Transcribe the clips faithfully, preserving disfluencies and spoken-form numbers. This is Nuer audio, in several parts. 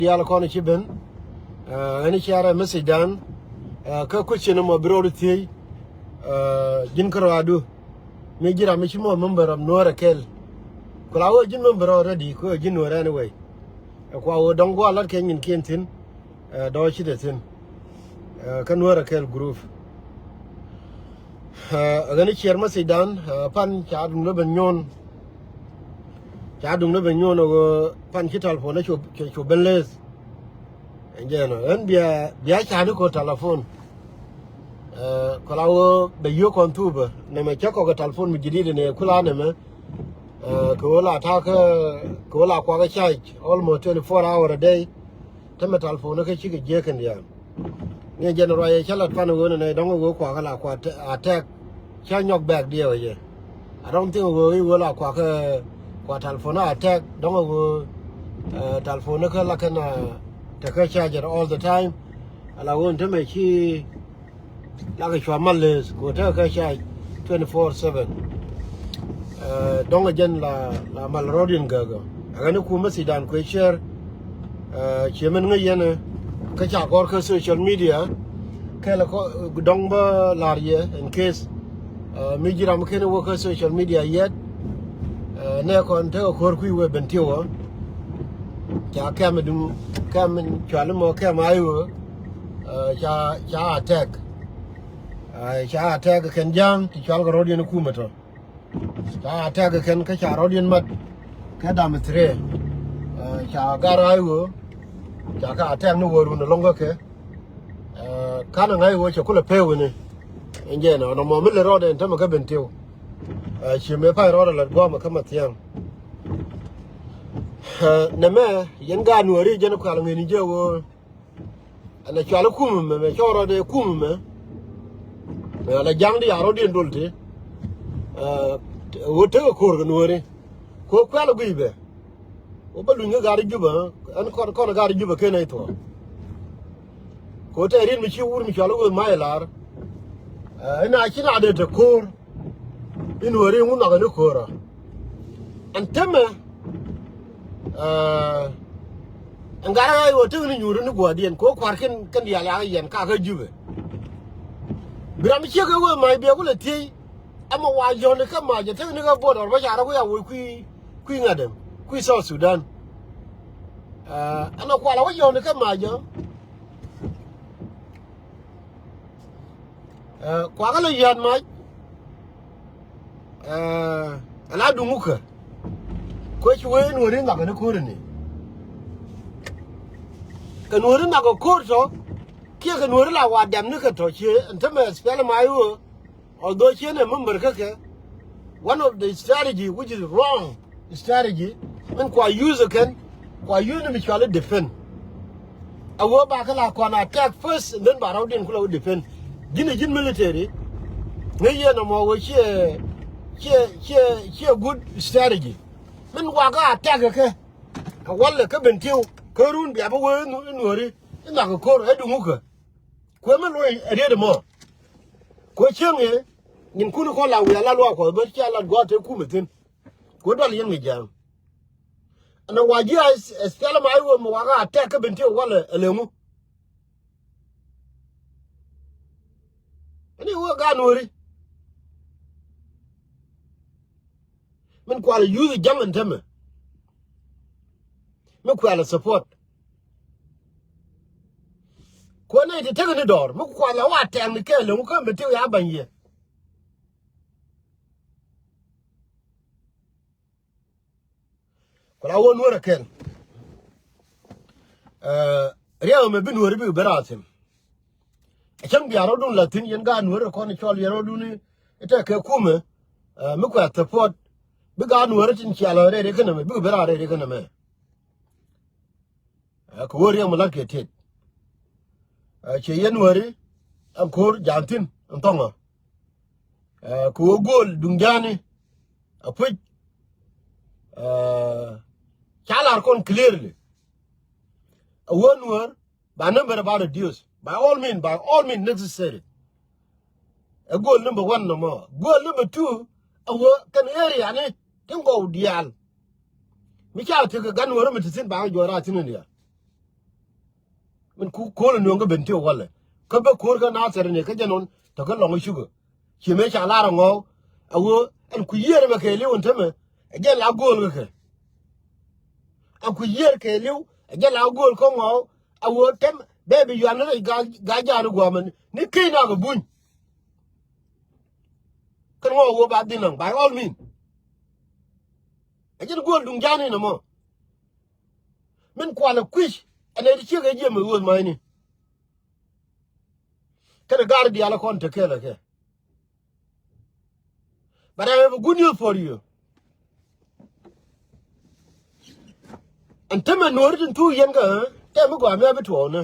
Diaal kɔn ci ben, ɛ, ɣän ci a rɛ message dan, ɛ, kä question mɔ bi rɔɔdu thiec, ɛ, ji̱n kärɔadu. Mi ji̱ ram mi ci mɔ member of Nuäär ɛ kɛl. Ku la wee ji̱n member already, ku wee ji̱n Nuäär anyway. Ɛ kua wee dɔ̱ŋ gua̱a̱ lat kɛ nyinkiɛn thi̱n, ɛ, dɔ̱ŋ ci te thi̱n. Ɛ, kä Nuäär ɛ kɛl group. Ɛ, ɣän ciɛɛr message dan, ɛ, pan ca duŋdä ben nyuɔ̱n. Ca duŋdä ben nyuɔ̱n ɛ ɣöö pan ci telephone cu, cu, cu ben leth. Ɛn jɛn ɔ, ɣän bia, bia ca ni ko telephone. Ɛ, kɔ la ɣöö bɛ yio̱k kɔn thupä. Nɛmɛ cä kɔk ɛ telephone mi jidid ni kula nɛmɛ. Ɛ, kɛ ɣöö la ta̱a̱ kä, kɛ ɣöö la kuakä charge almost twenty-four hour a day. Tämɛ telephone kä cikɛ jiäk kɛn diaal. Ni jɛn ruac ɛ cä lat pan ɣöö nɛ nɛ dɔ̱ŋ ɣöö kuakä la kua tɛ-, attack. Cä nyɔk bɛk diɛw ɛ jɛ. I don't think ɣöö i̱ ɣöö la kuakä kua telephone attack dɔ̱ŋ ɣöö, ɛ, telephone kä la kɛn, ɛ, tekä charger all the time. Ala ɣöö tämɛ ci Lakɛ cua mal leth kɛ ɣöö tekɛ kä ca twenty-four seven. Ɛ, dɔ̱ŋ ɛ jɛn la, la mal rɔ̱diɛn gäkä. Ɛ ɣän i̱ kumä thidan kuɛ share. Ɛ, ciɛ mɛn ŋäc yɛn ɛ kä ca gɔ̱r kä social media. Kɛlɛ kɔ dɔ̱ŋ bä la̱r yɛ in case, ɛ, mi ji̱ ram kɛn wä kä social media yɛt. Ɛ, nɛ kɔn tekɛ ko̱r kui̱ wee ben tiwä. Ca kɛm duŋ kɛm cual mɔ kɛm a iwä. Ɛ, ca, ca attack. Ɛ, ca attack kɛn ja̱a̱ŋ ti cual kɛ rɔ̱diɛn kumä tɔ. Ca attack kɛn kä ca rɔ̱diɛn mat. Kɛ dam threat. Ɛ, ca gar a iwä. Ca kɛ attack ni wä run ɛlɔ̱ŋ kä kɛ. Ɛ, kanɛ ŋa̱c iwä cɛ kulɛ pee wini. Ɛn jɛn ɔ nɔmɔ mi lɛ rɔɔdɛ ɛn tämɛ kä ben tiw. Ɛ, ci mëë pay rɔɔdɛ lät guamɛ kä ma thiaŋ. Ɛ, nɛmɛ yɛn gaat Nuääri jɛn kual ŋi̱ni jɛ ɣöö. Ɛn ɛ cual kumɛ mɛ, mɛ cɔɔrɔ dee kumɛ mɛ. Ɛ, la ja̱ŋ di a rɔɔdiɛn dol ti. Ɛ, ɣöö tekɛ ko̱r kɛ Nuääri. Kɛ ɣöö kuɛl ɛ guiy bɛ. Wä bä luny kä gar Jubä, ɛn kɔn, kɔn gar Jubä ken ɛ thuɔ̱k. Kɛ ɣöö tɛ rin mi ci wur mi cual wä ma ilar. Ɛ, ɛn a ci na dee te ko̱r. I̱ Nuääri ŋun nhɔkɛ ni ko̱rä. Ɛn temɛ, ɛ, ɛn gar ɣä iwä tek ni nyuuri ni gua̱a̱diɛn kɛ ɣöö kua̱r ken, ken diaal yakä yɛn kakä Jubɛ. Bi ram ciek ɛ wee mac biɛ kulɛ thiec. Ɛmɛ wa yɔ̱n ikä mac ɛ tek ni kä buɔt ɔr bä ca rɔ wi̱i̱ a woc kui̱, kui̱ ŋa̱t ɛm, kui̱ South Sudan. Ɛ, ɛn ɛ kual ɛ wä yɔ̱n ikä mac ɔ. Ɛ, kuakä lɛ yɔ̱a̱n mac. Ɛ, ala duŋ wukɛ. Kuec wee Nuääri nhɔkɛ ni ko̱r ni. Kɛ Nuääri nhɔkɛ ko̱r tɔ. Kiɛ kɛ Nuääri la wa dɛm ni kɛ tɔ cië ɛn tämɛ spɛl ma iwä. Although ci ɛn ɛ member kä kɛ, one of the strategy which is wrong strategy, min kua use kɛn, kua use ni mi cuali defend. A wee ba kä la kɔn attack first and then ba rɔwdiɛn kula wä defend. Ji̱n ɛ ji̱n military, ŋäc yɛn ɛmɔ wee ciɛ, ciɛ, ciɛ, ciɛ good strategy. Min wa kä attack kɛ, kɛ walɛ kä Bentiu, kä run bia bä wee Nuääri, i̱ nhɔk kɛ ko̱r, ɛ duŋ wukɛ. Kuɛ mi luɔ̱c ɛ riet ɛmɔ. Kuɛ cieŋ i̱ nyin kun kɔn la wi̱i̱ ala luaak Kuɔth bä cia lat gua̱a̱th te kumɛ thi̱n. Kuɛ dual yɛn ŋi̱c ja̱a̱ŋ. Ɛn ɛ wa ji̱ a, ɛ, spɛl ɛmɔ a iwä mi wakä attack kä Bentiu walɛ ɛ leŋu. Ɛn iwä gaat Nuääri. Min kualɛ yuth ja̱ŋ ɛn tämɛ. Mi kualɛ support. Kuäär nɛy ti tekɛ ni dɔɔr mi kualɛ wa tɛŋ ni kɛɛl ɛŋu kä mi ti ya ba̱ny yɛ. Ku la wä Nuäär ɛ kɛl. Ɛ, riɛk ɛmɛ bi Nuääri bikɛ ben raar thi̱n. Ɛ cäŋ bia rɔ̱dun la thi̱n yɛn gaat Nuääri kɔn cɔl yɛn rɔ̱dun i̱ tekɛ kumɛ. Ɛ, mi kuɛ support bi gaat Nuääri tin cial rɛy riɛk kɛn ɛmɛ bikɛ ben raar rɛy riɛk kɛn ɛmɛ. Ɛ, kɛ wä riɛm mi la̱t kɛ tet. Ɛ, ciɛ yɛn Nuääri ɛn ko̱r ja̱a̱n thi̱n ɛn thɔŋä. Ɛ, kɛ wä gööl duŋ ja̱a̱ni ɛ puc. Ɛ, ca lar kɔn clearly. Ɛ wä Nuäär ba number ba reduce by all means, by all means necessary. Ɛ goal number one nɔmɔ. Goal number two, ɛ wä kɛn area ni tin gɔw diaal. Mi ca tekɛ gan wä rɔ mi ti thin ba ŋa juɔra thin in diaal. Min ku ko̱o̱l nuɔ̱ŋ kä ben ti walɛ. Kä bä ko̱o̱r kä Nathɛr ni kä jɛ nɔn te kä lɔŋ cukä. Ci mëë ca lar ŋɔ̱ɔ̱k. A ɣöö ɛn ku yiër mɛ kɛɛliw ɛn tämɛ. Ɛ jɛn la gööl kä kɛ. Ɛn ku yiër kɛɛliw. Ɛ jɛn la gööl kä ŋɔ̱ɔ̱k. A ɣöö tɛm bɛ bi yuan ni rɛy gaa, gaa jaani guamɛ ni, ni key nak ɛ buny. Kɛn ŋɔ̱ɔ̱k ɣöö ba dhin naŋ, by all means. Ɛ jɛn gööl duŋ jaani nɔmɔ. Min kualɛ kui̱c ɛn ɛ ti ciek ɛ jiɛ mi ɣööth ma̱cni. Kɛnɛ ga̱r diaal ɛ kɔn te kɛɛl ɛ kɛ. But I have a good news for you. Ɛn tämɛ nuɔ̱ɔ̱ri tin thuk yɛn kä tɛm mi gɔaa mi a bi tuɔɔknä.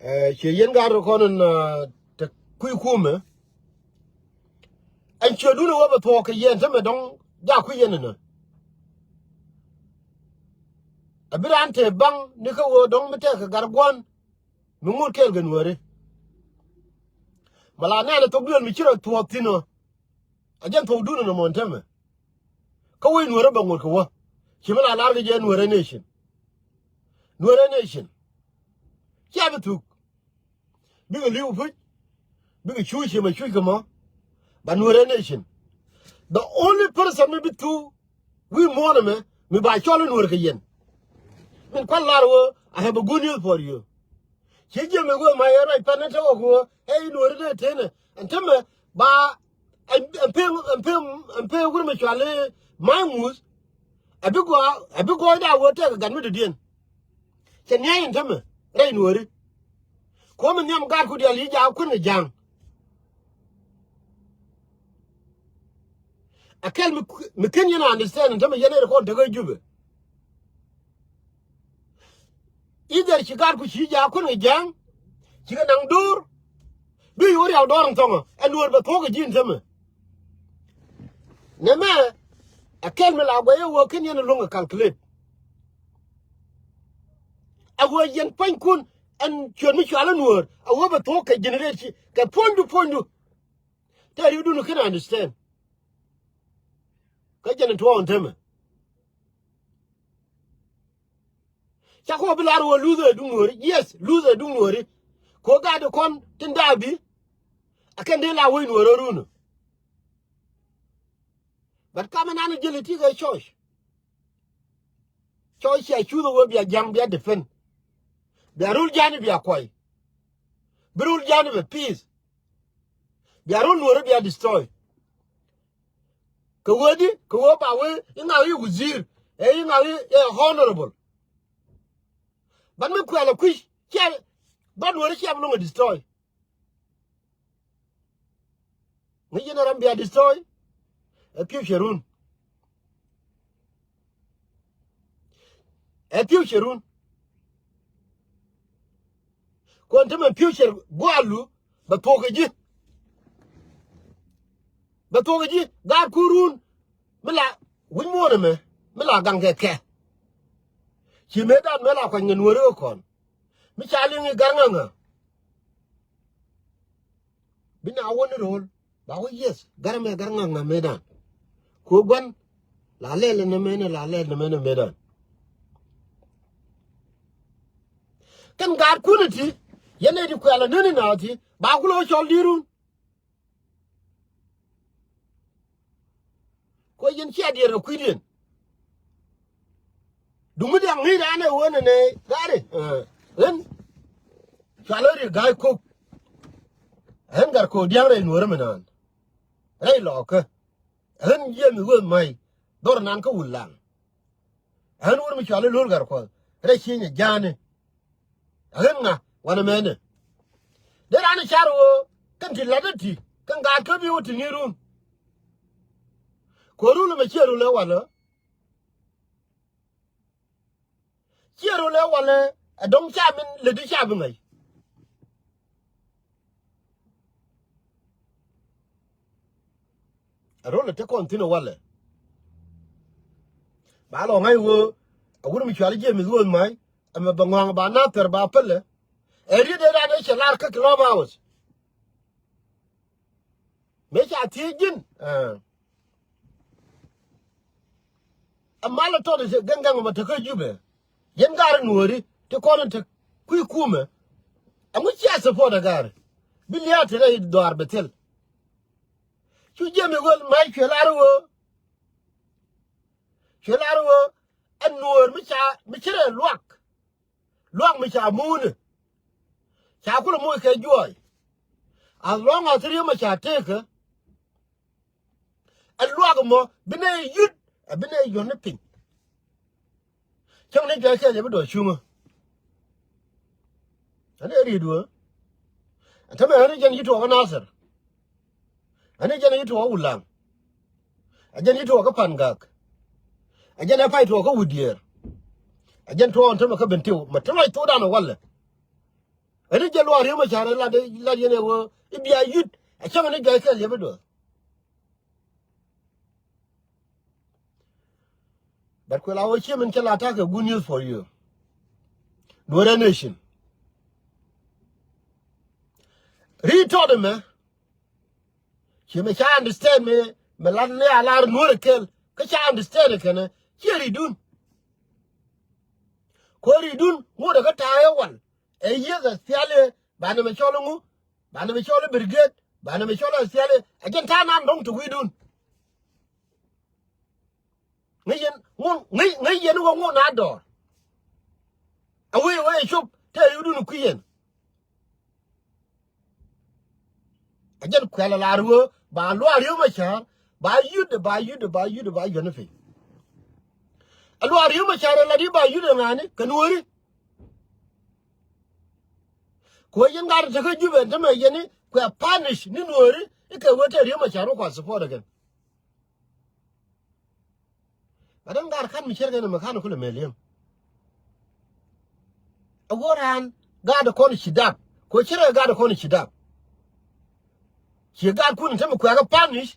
Ɛ, ciɛ yɛn ga̱r ɛ kɔn ɛn, ɛ, te kui̱ kumɛ. Ɛn ciötdun ɛ wä bɛ thuɔɔk kɛ yɛn tämɛ dɔ̱ŋ jak kui̱ yɛn ɛnä. A bi raan te baŋ ni kä ɣöö dɔ̱ŋ mi tɛk kɛ gat gua̱n mi ŋot kɛɛl kɛ nuääri. Mɛ la nɛɛnɛ thok duël mi ci rɔ thuɔɔk thi̱n ɔ. A jɛn thok duun ɛnɔ mɔn tämɛ. Kä wec nuäärä bɛ ŋot kɛ wä. Ci mi la lar kɛ jɛ nuäärä nation. Nuäärä nation. Cia bi thuk. Bikɛ li̱w puc. Bikɛ cuuc ci mɛ cuuc kɛ mɔ. Ba nuäärä nation. The only person mi bi thuk wi̱i̱ muɔ̱ɔ̱n ɛmɛ mi ba cɔl in nuäär kɛ yɛn. Min kuan lar wä, I have a good news for you. Ci jiɛ mi wee ma yɛ ruac pɛn ni te wä kɛ wä ɛ in nuäär in te tenɛ ɛn te mɛ ba ɛn pem ɛn pem ɛn pem wur mi cual in ma̱a̱ ŋuth. Ɛ bi gɔaa ɛ bi gɔɔy da wä tɛk ɛ gat mi dɔ̱diɛn. Cɛ nia̱a̱c in te mɛ rɛy nuääri. Kuɔ̱m in nhiam gaat ku diaal yi jaak kuän kɛ ja̱a̱ŋ. A kɛl mi, mi ken yɛn understand in tämɛ yɛn ɛ record tekä Jubɛ. Either ci gat ku ci jaak kuän kɛ ja̱a̱ŋ, ci kɛ naŋ do̱r, bi yo̱o̱ riaw dɔɔr in thɔŋä, ɛn nuɔ̱ɔ̱r bɛ thuɔ̱k kɛ ji̱ in tämɛ. Nɛmɛ, a kɛl mi la guɛy ɛ wä ken yɛn ɛ luɔ̱ŋ kɛ calculate. A wä yɛn pua̱nykun, ɛn ciöt mi cual ɛ nuɔ̱ɔ̱r, a wä bɛ thuɔ̱k kɛ generate ci, kɛ puɔ̱nydu puɔ̱nydu. Tɛ riwdun ken understand. Kä jɛn in tuɔɔk in tämɛ. Ca kɔ bi lar wä luth ɛ duŋ nuɔ̱ɔ̱ri. Yes, luth ɛ duŋ nuɔ̱ɔ̱ri. Kɔ gat kɔn tin da̱a̱ bi. A kɛn dee la wec nuɔ̱ɔ̱r ɛ run. But kamɛ nan jiɛl iti kɛ church. Church cia cuth ɛ wee bia ja̱ŋ bia defend. Bia rul ja̱ni bia kuay. Bi rul ja̱ni bɛ peace. Bia rol nuɔ̱ɔ̱ri bia destroy. Kɛ wee di, kɛ wee ba wee i̱ ŋa̱ i̱ wazir, ɛ i̱ ŋa̱ i̱ ɛ honorable. Ban mi kuɛl ɛ kui̱, cia, ba nuɔ̱ɔ̱ri cia bi loŋ ɛ destroy. Ŋäc yɛn ɛ ram bia destroy. Ɛ future run. Ɛ future run. Kuɔn te mɛ future gualu bɛ thuɔk kɛ ji̱. Bɛ thuɔk kɛ ji̱ gaat kun run. Mi la wi̱c muɔ̱ɔ̱n ɛmɛ mi la gaŋ kɛ kɛ. Ci mëë dan mëë la kuany kɛ nuɔ̱ɔ̱ri kɛ kɔn. Mi ca liŋ i̱ gar ŋa̱ŋä. Bi na wä ni ro̱o̱l ba wä yes, gar mɛ gar ŋa̱ŋ ŋa̱ mëëdan. Ko gua̱n la lɛl ni mɛnɛ, la lɛl ni mɛnɛ mëëdan. Kɛn gaat kun iti yɛn ɛ di kuɛl ɛ neni na iti ba ku lo̱ cɔl di̱i̱run. Ko yɛn cia diɛɛr kɛ kui̱diɛn. Duŋ mi diaŋ ŋi̱i̱c raan ɛ ɣöö nɛnɛ raari ɣän. Cual ɣän ri ga̱a̱c kok. Ɣän gat kok diaŋ rɛy nuɔ̱ɔ̱rä mi naan rɛy lɔɔkä. Ɣän jiɛm i̱ ɣööth ma̱c dhɔr naan kä wul laŋ. Ɣän wur mi cual i̱ lo̱l gat kuɔth rɛy cienyɛ ja̱a̱ni. Ɣän ŋa wanɛ mɛnɛ. Dee raan i̱ car ɣöö kɛn ti la̱t i̱ ti kɛn gaat kä bi wä ti ni run. Kɛ run ɛmɛ ciɛ run ɛ walä. Ciɛ rol ɛ walɛ ɛ dɔ̱ŋ ca min lɛ di ca bi ŋäc. Ɛ rol ɛ te kɔn thi̱n ɛ walɛ. Ba lɔ ŋa̱c ɣöö ɛ wur mi cual jiɛ mi ɣööth ma̱c ɛmɛ bɛ ŋɔ̱a̱ŋ ba nathɛr ba pälɛ. Ɛ riet ɛ ran ɛ cɛ lar kä club house. Mëë ca thiec ji̱n ɛ mal ɛ tɔt ɛ gaŋ gaŋ ma tekä Jubɛ. Yɛn gaar nuɔ̱ɔ̱ri ti kɔn in te kui̱ kumɛ. Ɛŋu cia support ɛ ga̱a̱r bi lia̱a̱ te rɛy dhɔaar bɛ thil. Cu jiɛm i̱ ɣöl ma̱c cuɛ lar i̱ ɣöö cuɛ lar i̱ ɣöö ɛ nuɔɔr mi ca mi ci rɛ luak. Luak mi ca muunɛ ca kulɛ moc kɛ juɔɔy. As long as Riek Machar tekä ɛ luak mɔ bi nɛ yut ɛ bi nɛ yɔn ni piny. Cäŋ ni jɔy kɛɛl yɛ bi dɔɔr cuŋä. Ɛn ɛ riet wä ɛn tämɛ ɛn jɛn yi tuɔɔk ɛ Nasir. Ɛn jɛn yi tuɔɔk ɛ Wulaŋ. Ɛ jɛn yi tuɔɔk ɛ Pangak. Ɛ jɛn ɛ pay tuɔɔk ɛ Wudiɛɛr. Ɛ jɛn tuɔɔk ɛn tämɛ kä Bentiu mɛ ti lɔc thokdan ɛ walɛ. Ɛn jɛn luaak Riek Machar ɛ lat lat yɛn ɛ wä i̱ bia yut ɛ cäŋ ni jɔy kɛɛl yɛ bi dɔɔr. But kuɛ la wä cie min cä la ta̱kɛ good news for you. Nuɔrɛ nation. Ri tɔt ɛmɛ. Cie mi ca understand mi mi lat ni a lar nuɔrɛ kɛl kä ca understand kɛnɛ cie ridun. Kɔ ridun ŋuɔdɛ kä ta̱a̱ ɛ wal ɛ yieth ɛ thiali. Banɛ mi cɔl ŋu? Banɛ mi cɔl i̱ brigade. Banɛ mi cɔl i̱ thiali. Ɛ jɛn ta̱a̱ nan dɔ̱ŋ ti wi̱i̱dun. Ŋäc yɛn ŋun ŋäc ŋäc yɛn wä ŋun a dɔɔr. A wee wee cop te yudun kui̱ yɛn. A jɛn kuɛl a lar wee ba luaar Riek Machar ba yut ba yut ba yut ba yut ni piny. A luaar Riek Machar a lat i̱ ba yut a ŋa̱ni kɛ nuɔ̱ɔ̱ri. Kuɛ yɛn gat tekä Jubɛ tämɛ yɛn i̱ kuɛ punish ni nuɔ̱ɔ̱ri i̱ kɛ wee te Riek Machar wä kua support again. Ba däŋ gaat ka̱n mi cär kɛn ɛmɛ ka̱n kulɛ mɛ li̱em. Ɛ ɣöö raan gaat kɔn ci dap kɛ ɣöö cärɛ gaat kɔn ci dap. Ciɛ gaat kun in te mi kuɛ̈kä punish.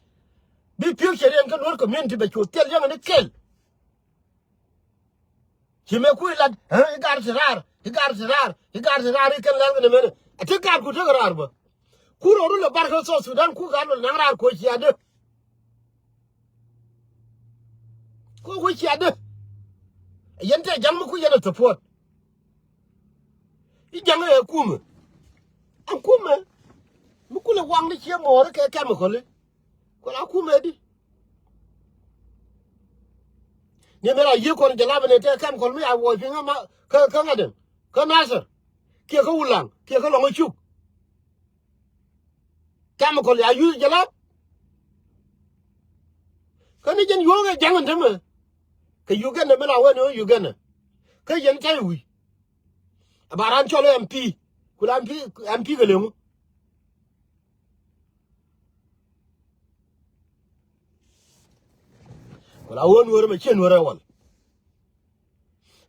Bi pi̱w cɛ riɛn kä Nuɔ̱r community bɛ cu thil yäŋ ni kɛl. Ci mëë kui̱ lat i̱ gaat ti raar i̱ gaat ti raar i̱ gaat ti raar i̱ kɛn lɛl kɛn ɛmɛnɛ. Ɛ ti gaat ku tekɛ raar bä. Ku rɔɔdu lɛ bar kä South Sudan ku gaat lɛ naŋ raar kuɔ ciaadä. Ku kuɔ ciaadä. Yɛn tɛ ja̱ŋ mi ku yɛn ɛ support. I̱ ja̱ŋ ɛ kumɛ. Ɛn kumɛ mi kulɛ waŋni ciɛ mɔɔri kɛ chemical i̱. Ku la kumɛ di. Ni mi la yiëë kɔn jɛ lapɛ ni tɛ chemical mi a wuɔc piŋ kä ŋa̱dɛn kä Nasir kiɛ kä Wulaŋ kiɛ kä Lɔŋ ɛ cuk. Chemical ya yuth jɛ lap. Kä ni jɛn yuɔ̱ɔ̱k ɛ ja̱ŋ ɛn tämɛ. Kɛ Uganda mi la wee ni ɣöö Uganda kä yɛn ta̱y wi̱i̱. Ɛ ba raan cɔl ɛ M P ku la M P M P kɛ leŋu. Ku la wee nuɔ̱ɔ̱r ɛmɛ ciɛ nuɔ̱ɔ̱r ɛ wal.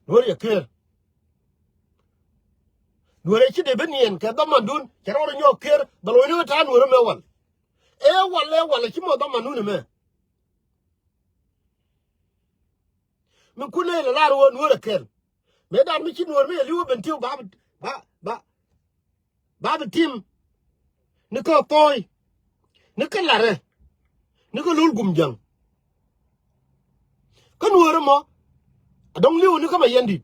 Nuɔ̱ɔ̱r yɛ ker. Nuɔ̱ɔ̱rɛ ci dee bi niɛn kɛ dhamandun cɛ rɔɔdɛ nyɔk ker bɛ lo̱cni kɛ ta̱a̱ nuɔ̱ɔ̱rɛ mɛ wal. Ɛ wal ɛ wal ci mɔ dhamandun ɛmɛ. Mi kun nɛy lɛ lar ɣöö nuɔ̱ɔ̱rɛ kɛl mëë dan mi ci nuɔ̱ɔ̱r mi yɛ li̱w ben tiw ba ba ba ba bi tim. Ni kä thɔɔy ni kä larɛ ni kä lul gum jäŋ. Kä nuɔ̱ɔ̱rä mɔ a dɔ̱ŋ li̱w ni kä ma yɛn di̱t.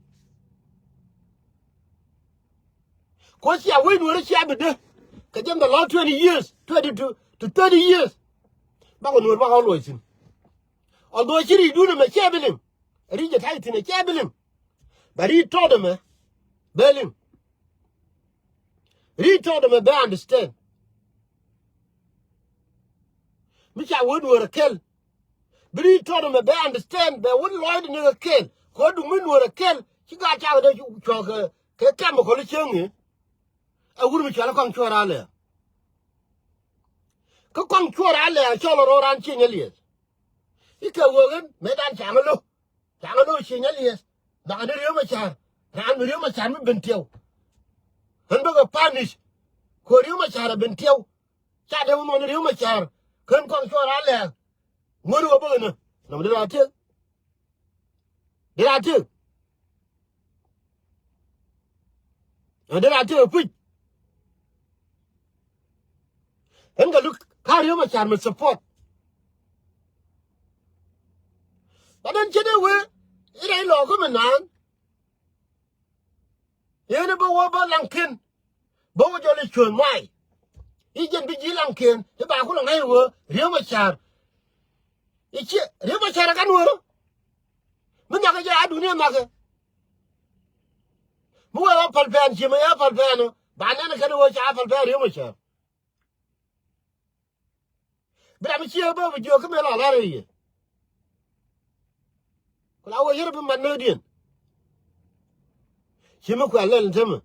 Kɔ cia wec nuɔ̱ɔ̱rä cia bi dee kɛ jɛn the last twenty years, twenty to to thirty years. Bakɔ nuɔ̱ɔ̱r bakɔ luɔc thi̱n. Although ci ri̱c duun ɛmɛ cɛ bi liŋ ri̱c jɛ ta̱y thi̱n ɛ cɛ bi liŋ. Bɛ ri̱c tɔt ɛmɛ bɛ liŋ. Ri̱c tɔt ɛmɛ bɛ understand. Mi ca wee nuɔ̱ɔ̱rä kɛl bi ri̱c tɔt ɛmɛ bɛ understand bɛ wut lɔcdɛ ni kɛ kɛl. Kɛ ɣöö duŋ mi nuɔ̱ɔ̱rä kɛl ci gaat cakɛ dee cuɔ̱k kɛ kɛmikɔl cieŋ i̱. Ɛ wut mi cual kɔŋ cuɔ̱ɔ̱r alɛ. Kä kɔŋ cuɔ̱ɔ̱r alɛ cɔl rɔ raan cieŋ ɛ liɛth. I̱ kɛ wee ɣän mëë dan caŋä lo̱k. Caŋä lo̱k cieŋ ɛ liɛth. Bakɛ ni Riek Machar raan mi Riek Machar mi ben tiɛw. Ɣän bäkɛ punish. Kɛ Riek Machar ɛ ben tiɛw. Ca dee wä nhɔn Riek Machar kän kɔŋ cuɔ̱ɔ̱r alɛ. Ŋuɔ̱t wä bäkɛ nä nɔm dee raan tiɛth. Dee raan tiɛth. Ɛ dee raan tiɛth ɛ puc. Ɣän kɛ luk ka̱r Riek Machar mi support. Ba den cä dee wee i̱ rɛy lɔɔk kä mi naan. Ɛn bä wä bä laŋkiɛn. Bä wä jɔl i̱ cuɔ̱ɔ̱n may. I̱ jɛn bi ji̱ laŋkiɛn i̱ ba kulɛ ŋa̱c wä Riek Machar. I̱ ciɛ Riek Machar ɛ kan wä rɔ. Mi nhɔkɛ jɛ a dunia nhɔkɛ. Mi wee wä päl pɛn ci mi ɛ päl pɛn ɔ ba nɛn kɛn wä ca päl pɛn Riek Machar. Bi ram mi ciɛ bä bi jiök kä mëë la lar i̱ yɛ. Ku la wä yɛr bi mat nöödiɛn. Ci mi kuɛ lɛl ni temɛ.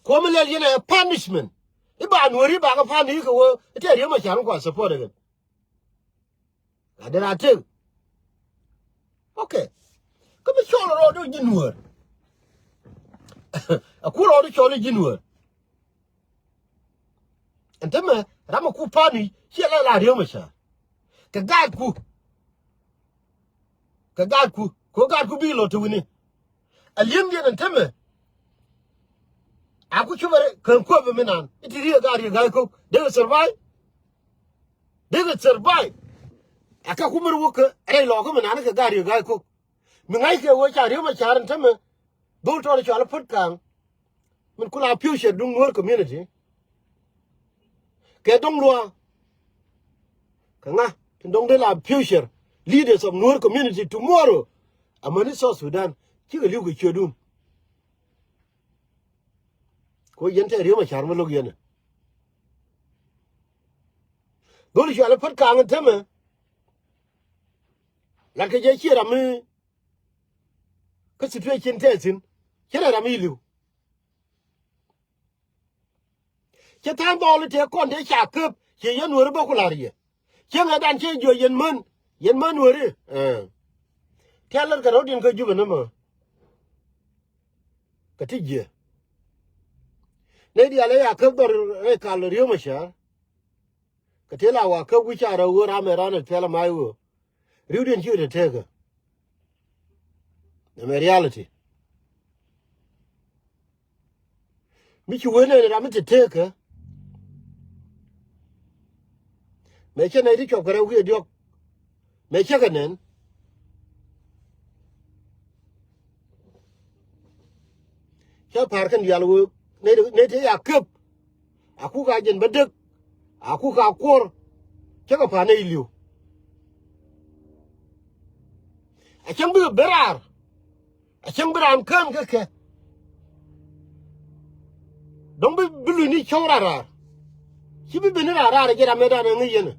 Kuɔmi lɛl yɛn ɛ punishment. I̱ ba nuɔ̱ri ba kɛ punish kɛ wä i̱ tɛ Riek Machar mi kua support ɛ kɛn. A dee ra tek. Okay. Kä mi cɔl rɔɔdu ji̱ nuäär. A ku rɔɔdu cɔl ji̱ nuäär. Ɛn tämɛ ram a ku pani ciɛ la la Riek Machar. Kɛ gaatku. Kɛ gaatku. Kɛ gaatku bi lɔ te wi̱ni. A li̱em diɛn ɛn tämɛ. A ku cupɛ rɛ kän kuäpɛ mi naan i̱ ti Riek a Riek Gai Kok dee kɛ survive. Dee kɛ survive. A kɛ ku mi rɛ wä kɛ rɛy lɔɔkä mi naan kɛ gaat Riek Gai Kok. Mi ŋa̱ckɛ wee ca Riek Machar ɛn tämɛ. Dhol tɔɔr cɔal i̱ Pät Kaŋ. Min ku la future duŋ Nuer community. Kɛ dɔŋ luaak. Kɛ ŋa tin dɔŋ dee la future leaders of Nuer community tomorrow. Amäni South Sudan cikɛ li̱w kɛ ciötdun. Ku yɛn tɛ Riek Machar mi lo̱k yɛn ɛ. Dhol cual i̱ Pät Kaŋ in temɛ. Latkɛ jɛ ciɛ ram mi kä situation tɛ thi̱n. Cɛ rɛ ram mi li̱w. Cɛ tha̱a̱ŋ dhɔɔl i̱ tëë kɔn tëë ca käp ciɛ yɛn nuääri bä ku la̱r yɛ. Cieŋɛ dan cɛ jiɔ yɛn män, yɛn män weri. Ɛ. Tiɛl lät kɛ rɔ̱diɛn kä Jubɛ ni mɔ. Kɛ ti jiɛ. Nɛy diaal ɛ ya käp dhɔr rɛy kal Riek Machar. Kɛ ti la wa käp wi̱c ca rɛw ɣöö ram ɛ ran ɛ piɛl ɛ mac ɣöö. Riwdiɛn ci te tekä. Nɛmɛ reality. Mi ci wen nɛn ram mi te tekä. Mɛ cɛ nɛy ti cuɔp kɛ rɛw wi̱i̱ diɔ̱k. Mɛ cɛ kɛ nɛn. Cä pa̱a̱r kɛn diaal wee nɛy ti, nɛy ti ya kep. A kuk a jɛn bä dek. A kuk a kuɔr. Cä kɛ pa̱a̱r nɛy li̱w. A cäŋ bikɛ ben raar. A cäŋ bi raan kään kä kɛ. Dɔ̱ŋ bi, bi lunyni cɔw raar raar. Ci bi ben raar raar jɛ ram ëëdan ɛ ŋäc yɛn ɛ.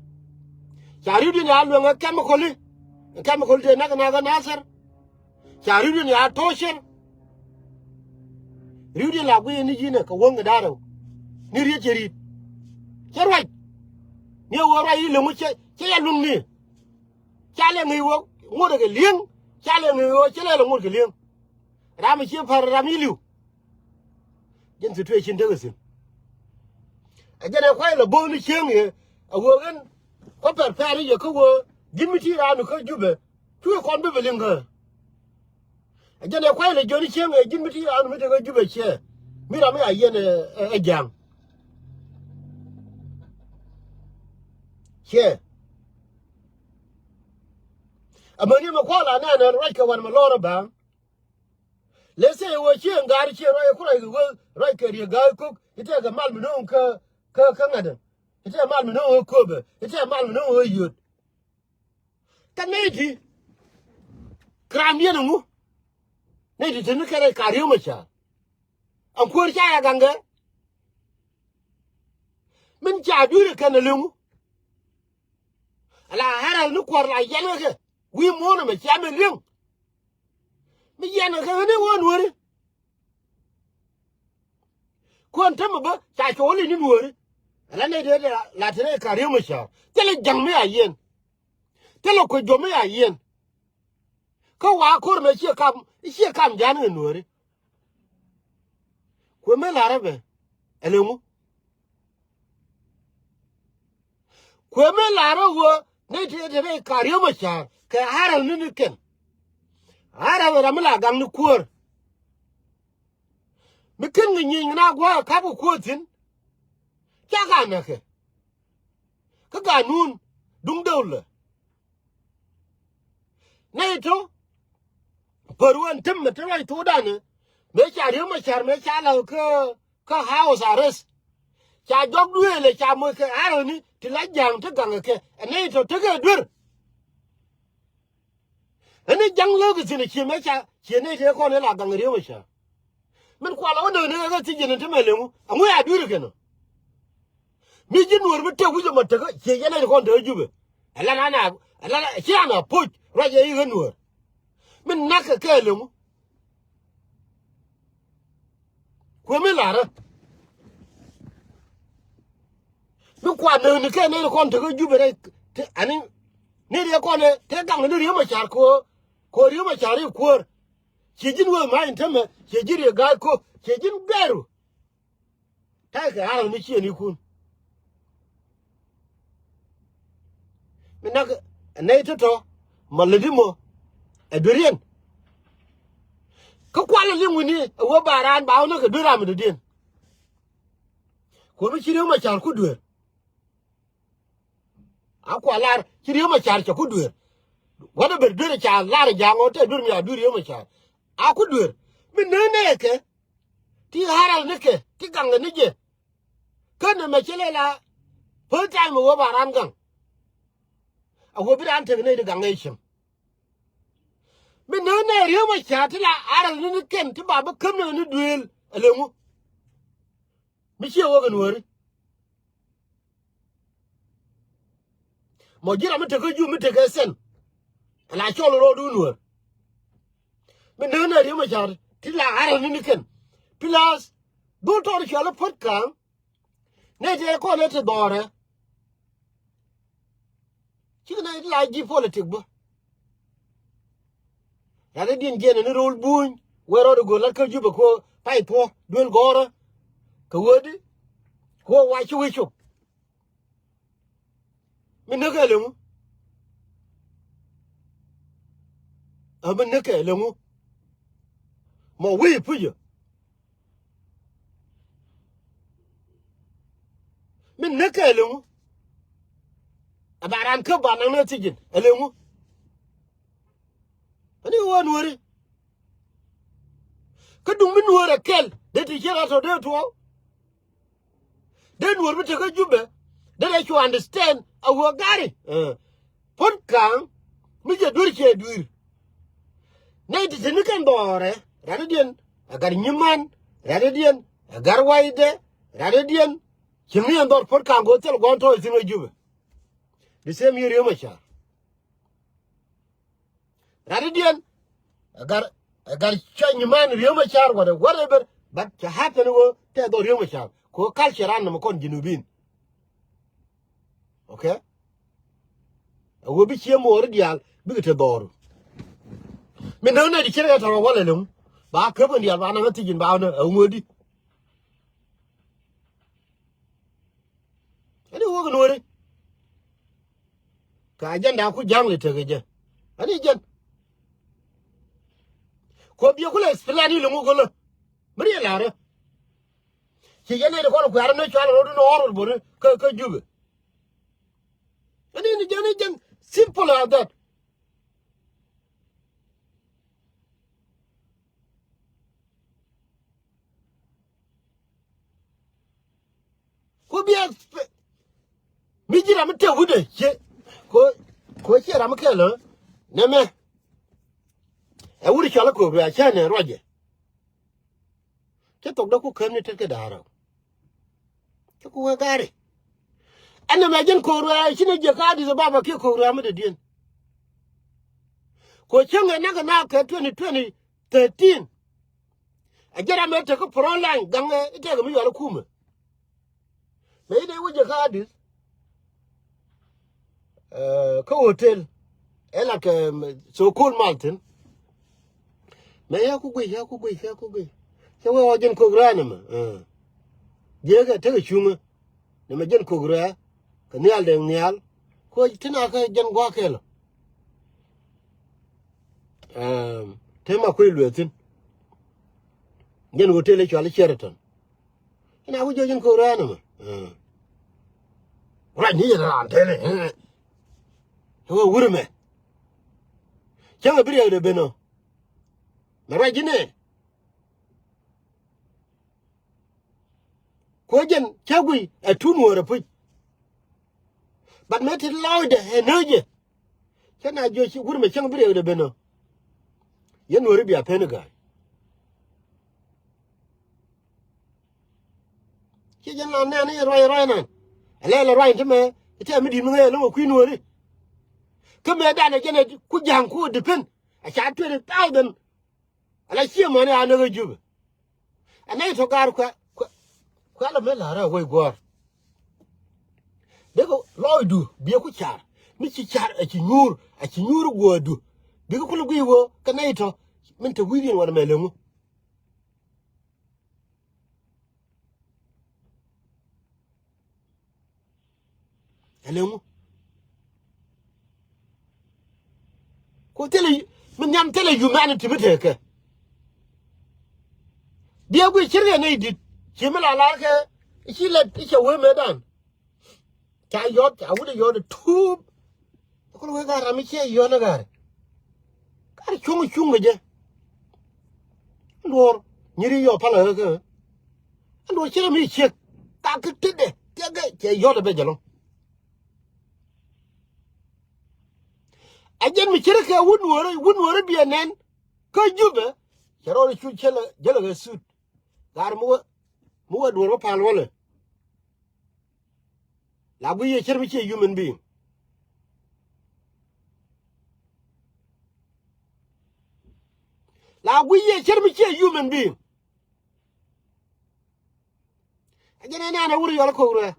Ca ri̱wdiɛn ya luɛŋ ɛ kɛmikɔli. Ɛ kɛmikɔli tëë nak nak ɛ Nathir. Ca ri̱wdiɛn ya tɔ̱ɔ̱cɛr. Ri̱wdiɛn la guiyɛ ni ji̱n ɛ kɛ wäŋ kɛ da̱rɛw. Ni riet cɛ ri̱t. Cɛ ruac. Ni ɛ wee ruac i̱ leŋ wä cɛ, cɛ ya luŋni. Ca lɛ ŋi̱i̱c wä ŋot kɛ li̱eŋ. Ca lɛ ŋi̱i̱c wä cä lɛ lɛ ŋot kɛ li̱eŋ. Ram mi cie pa̱r ram i̱ li̱w. Jɛn situation tekɛ thi̱n. Ɛ jɛn ɛ kuay lɛ bo̱o̱n i̱ cieŋ yɛ. Ɛ wee ɣän kɔ pɛr pɛr i̱ yɛ kä wee ji̱n mi ti raan i̱ kä Jubɛ. Cuɛ kɔn bi bɛ li̱ŋ kä. Ɛ jɛn ɛ kuay lɛ jiɔn i̱ cieŋ ɛ ji̱n mi ti raan mi tekɛ Jubɛ ciɛ. Mi ram i̱ a yɛn ɛ, ɛ, ɛ ja̱ŋ. Ciɛ. Amäni mɛ kual anɛn ɛn ruac kɛ wan mɛ lɔr ɛ ba̱a̱ŋ. Lɛ thie wee ciɛ ŋa̱a̱r ciɛ ruac ɛ ku ruac kɛ wee ruac kɛ Riek Ga̱a̱c Kok i̱ tɛkɛ mal mi no̱o̱ŋ kä, kä, kä ŋa̱t ɛ. I̱ tɛkɛ mal mi no̱o̱ŋ ɛ köpɛ i̱ tɛkɛ mal mi no̱o̱ŋ ɛ yöt. Kä nɛy ti kɛ raandiɛn ɛŋu. Nɛy ti te ni kɛn rɛy ka Riek Machar. Ɛn kuäär ca rɛ gaŋkɛ. Min ca dui̱r ɛ kɛn ɛ leŋu. Ala ɣärɛl ni kuäär la yɛn ɛ kɛ wi̱i̱ muɔ̱ɔ̱n ɛmɛ cia min liŋ. Mi yɛn ɛ kɛ ɣän ɛ wä nuääri. Kuäär tämɛ bä ca cuɔl in nuääri. Ala nɛy dee la te rɛy ka Riek Machar thilɛ ja̱ŋ mi a yɛn. Thilɛ kuec juɔ̱m mi a yɛn. Kä wa ko̱r mɛ ciɛ kam, ciɛ kam ja̱a̱n ŋɛ nuääri. Kuɛ mëë la̱rä bɛ ɛlɛ ŋu. Kuɛ mëë la̱rä wä nɛy ti, ti rɛy ka Riek Machar kɛ ɣärɛl ni ni kɛn. Ɣärɛl ram mi la gaŋ ni kuäär. Mi ken ŋɛ nyieeny ŋɛ na gua̱a̱k ɛ ka̱p kɛ kuäär thi̱n. Ca ka näkɛ. Kä ganun duŋ döwlä. Nɛy tɔ̱ Pär wän täämɛ ti ruac thokdan ɛ. Mëë ca Riek Machar mëë ca la kä, kä house arrest. Ca jɔk duëëlɛ ca moc kɛ aroni ti la ja̱a̱ŋ ti gaŋɛ kɛ. Ɛ nɛy tɔ tekɛ duer. Ɛn i̱ ja̱ŋ lääk i̱ thi̱n i̱ cië mëë ca cië nɛy tëë kɔn i̱ la gaŋ Riek Machar. Min kualɛ wä nööni ɣä kä thiec jɛn in te mɛ leŋu ɛŋu ya dui̱ri kɛn ɔ. Mi ji̱ nuɔ̱ɔ̱r mi tëk wi̱c ɛmɔ tekä cië jɛn in kɔn te ɣä Jubɛ. Ɛla na na ɛla na ci an a poc ruac ɛ i̱ ɣä nuɔ̱ɔ̱r. Min na̱k kɛ kɛ leŋu. Kuɛ mi la̱rä. Mi kuan nööni kɛ nɛy kɔn tekä Jubɛ rɛy te ani. Ni riɛ kɔn ɛ te gaŋ ni Riek Machar kɛ ɣöö kɛ ɣöö Riek Machar i̱ kuäär. Ciɛ ji̱n wee ma̱a̱c in tämɛ ciɛ ji̱n riɛ ga̱a̱c ko̱ ciɛ ji̱n gɛɛru. Ta̱yɛ kɛ aral mi ciɛ nikun. Mi nak ɛ nɛy tɔ̱tɔ̱ ma lätdi mɔ ɛ dueriɛn. Kä kualɛ liŋ wi̱ni ɛ wee ba raan ba wä näk kɛ duer ram mi dɔ̱diɛn. Kuɔ̱r mi ci Riek Machar ku duer. A kua lar ci Riek Machar cɛ ku duer. Whatever duer ca lar ja̱a̱ŋ ɔ tɛ duer mi a duer Riek Machar. A ku duer mi neen nɛɛkɛ. Ti haral nikɛ ti gaŋɛ ni jɛ. Kä nɛmɛ ci lɛ la first time wä ba ran gaŋ. A wä bi ran tek nɛy ti gaŋɛ cieŋ. Mi neen nɛɛ Riek Machar ti la haral ni ni kɛn ti ba bi käm nɛ ni dueel ɛ leŋu. Mi ciɛ wä kɛ nuääri. Mɔ ji̱ ram mi tekä Jubɛ mi tekä Sɛn. Ala cɔl ro̱o̱du nuäär. Mi nään ɛ Riek Machar ti la arɛ ni ni kɛn. Plus dhul tɔɔr cɔal i̱ Puɔ̱t Ka̱a̱ŋ. Nɛy tëë kɔn ɛ ti dhɔrɛ. Cikɛ nɛy ti la ji̱ politik bä. Rat i̱ diɛn jiɛn ni ro̱l buny wee rɔɔd i̱ go̱o̱r lat kä Jubɛ kɛ ɣöö pay thuɔ̱k duel gɔ̱rä. Kɛ ɣöö di kɛ ɣöö wac ci wec cop. Mi näkɛ leŋu. Ɛ mi näkɛ leŋu. Mɔ wi̱i̱ pucä. Mi näkɛ leŋu. Ɛ ba ran kä ba naŋ ni thi̱ji̱n ɛ leŋu. Ani wä nuɔ̱ri. Kä duŋ mi nuɔ̱ɔ̱r ɛ kɛl dee ti ciek a tɔ dee tuɔɔk. Dee nuɔ̱ɔ̱r mi tekä Jubɛ dee dee cu understand a wä gari. Puɔ̱t Ka̱a̱ŋ mi jɛ duer ciɛ dui̱r. Nɛy ti te ni kɛn dhɔɔrɛ rɛ̈tdɛdiɛn ɛ gat nyiman rɛ̈tdɛdiɛn ɛ gat waydɛ rɛ̈tdɛdiɛn. Ci mi ɛn dhɔr Puɔ̱t Ka̱a̱ŋ go̱o̱r thil gua̱n tɔ̱ ɛ thi̱n wä Jubɛ. The same year Riek Machar. Rɛ̈tdɛdiɛn ɛ gat ɛ gat cä nyiman Riek Machar whatever, whatever, but cɛ happen wä tɛ dhɔr Riek Machar kɛ ɣöö culture ran nɔmɔ kɔn Junubin. Okay. Ɛ wee bi cie moori diaal bikɛ te dhɔru. Mi näk nɛy ti ciɛn kɛ tɔrɔ walɛ leŋ ba käp kɛn diaal ba naŋ kä thi̱ji̱n ba wä nä ɛ ŋuädi. Ani wä kɛ nuɔ̱ri. Ka agenda ku ja̱ŋ li tekɛ jɛ ani jɛn. Kɔ biɛ kulɛ explain ni leŋ wä kɛ lä mi riɛ la̱rä. Ci jɛ nɛy ti kɔn kuɛ̈rä ni cual rot ni ɣɔr rot bot ni kä kä Jubɛ. Ani ni jɛn ni jɛn simple as that. Ku biɛ mi ji̱ ram mi tëë wutdɛ ciɛ ko ko ciɛ ram mi kɛl ɛ nɛmɛ. Ɛ wut cɔl ɛ Ko̱o̱k Ruac cä nɛ ruacɛ. Cä thokdä ku käm ni tet kɛ da̱a̱r ɛ. Cä ku wee ga̱a̱ri. Ɛn nɛmɛ jɛn Ko̱o̱k Ruac ci ni jiɛ ka Addis Ababa kiɛ Ko̱o̱k Ruac mi dee diɛn. Ko cäŋ ɛ nak ɛ nak kɛ twenty twenty thirteen. Ɛ jɛ ram ɛ tek kä front line gaŋɛ i̱ tɛk mi yual i̱ kumɛ. Mëë i̱ dee wä jɛ kä Addis kä hotel ɛ la kɛ so-called mal thi̱n. Mëë ya ku guic ya ku guic ya ku guic cɛ wee wä jɛn Ko̱o̱k Ruac nɛmɛ. Jiɛkɛ tekɛ cuŋä nɛmɛ jɛn Ko̱o̱k Ruac kɛ nhial dee nhial. Koc tin a kä jɛn gua̱a̱k kɛl ɔ. Te ma kui̱ lueeth thi̱n. Jɛn hotel i̱ cual i̱ Sheraton. Ɛn a wi̱c jɔ̱ɔ̱c in Ko̱o̱k Ruac ɛn ɛmɛ. Ruac ni yɛn raan tɛn ɛ wä wur ɛmɛ. Cäŋ ɛ bi riɛkdɛ ben ɔ. Mɛ ruac ji̱ nɛn. Kuɛ jɛn cä guiy ɛ tun wä rɛ puc. But mɛ ti lɔcdɛ ɛ nööjɛ. Cä na jiɔ ci wur mɛ cäŋ bi rɛwdɛ ben ɔ. Yɛn wä ri bia pen i̱ ga̱a̱c. Ci jɛn la nɛn i̱ ruac ruac nan. Ɛ lɛ lɛ ruac ti mɛ i̱ tɛ mi di̱t mi ŋäc ɛ lo̱ŋ ɛ kui̱ nuɔ̱ɔ̱ri. Kä mɛ danɛ jɛn ɛ ku ja̱ŋ ku depend. A ca twenty thousand. Ala ciɛ mɔni a näk ɛ Jubɛ. Ɛ nɛy tɔ gaar kuɛ kuɛ kuɛ lɛ mi la̱rä ɛ wec guɔ̱ɔ̱r. Dee kɛ lɔɔcdu biɛ ku car mi ci car a ci nyuur a ci nyuur guɔ̱ɔ̱rdu. Bikɛ kulɛ guiy wee kɛ nɛy tɔ min te wi̱i̱diɛn wanɛ mɛ leŋu. Ɛ leŋu. Ku thilɛ mi nhiam thilɛ humanity mi tekɛ. Biɛ guiy cirkɛ nɛy di̱t ci mi la lar kɛ ci lɛ i̱ cɛ wee mëëdan. Ca yɔt ca wut i̱ yɔt i̱ tuup. Kul wee ga̱r ram i̱ ciɛ yɔn i̱ ga̱r. Ga̱r cuŋ i̱ cuŋ kɛ jɛ. Luɔr nyiri yɔ palä ɣä kä. Luɔr cirɛ mi ciek ka kä tetdɛ tiɛkɛ cɛ yɔt i̱ bɛ jɛ lɔŋ. A jɛn mi cirɛ kɛ wut nuɔrä wut nuɔrä biɛ nɛn. Kä Jubɛ cɛ rɔɔd i̱ cu cälä jälä kɛ sut. Ga̱r mi wä mi wä duɔ̱ɔ̱r wä pal wälɛ. La guiy yɛ cär mi ciɛ human being. La guiy yɛ cär mi ciɛ human being. A jɛn ɛn ɛn a wur yɔl ko̱k rɛ.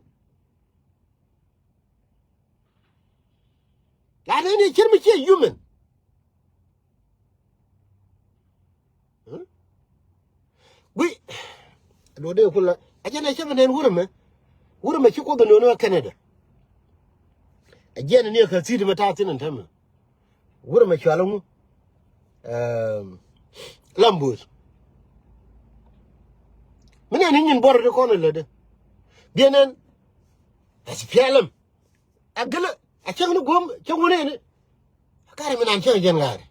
La nɛn yɛ cär mi ciɛ human. Guiy. Duɔ̱ɔ̱dɛ kula a jɛn ɛ cä mi nɛn wurɛ mɛ. Wurɛ mɛ ci Kuoth ɛ nööni ɛ Canada. A jiɛn ni ɛ kä thi̱t mɛ ta̱a̱ thi̱n ɛn täämɛ. Wurɛ mɛ cual ŋu. Lam bo̱o̱th. Mi nɛn ni nyin buɔrɛ ti kɔn ɛ lätdɛ. Biɛ nɛn. Ɛ ci pialem. A gälä a cäŋ ni guɔ̱m cäŋ wunɛ ni. A ga̱rɛ mi nan cäŋ jɛn ga̱rɛ.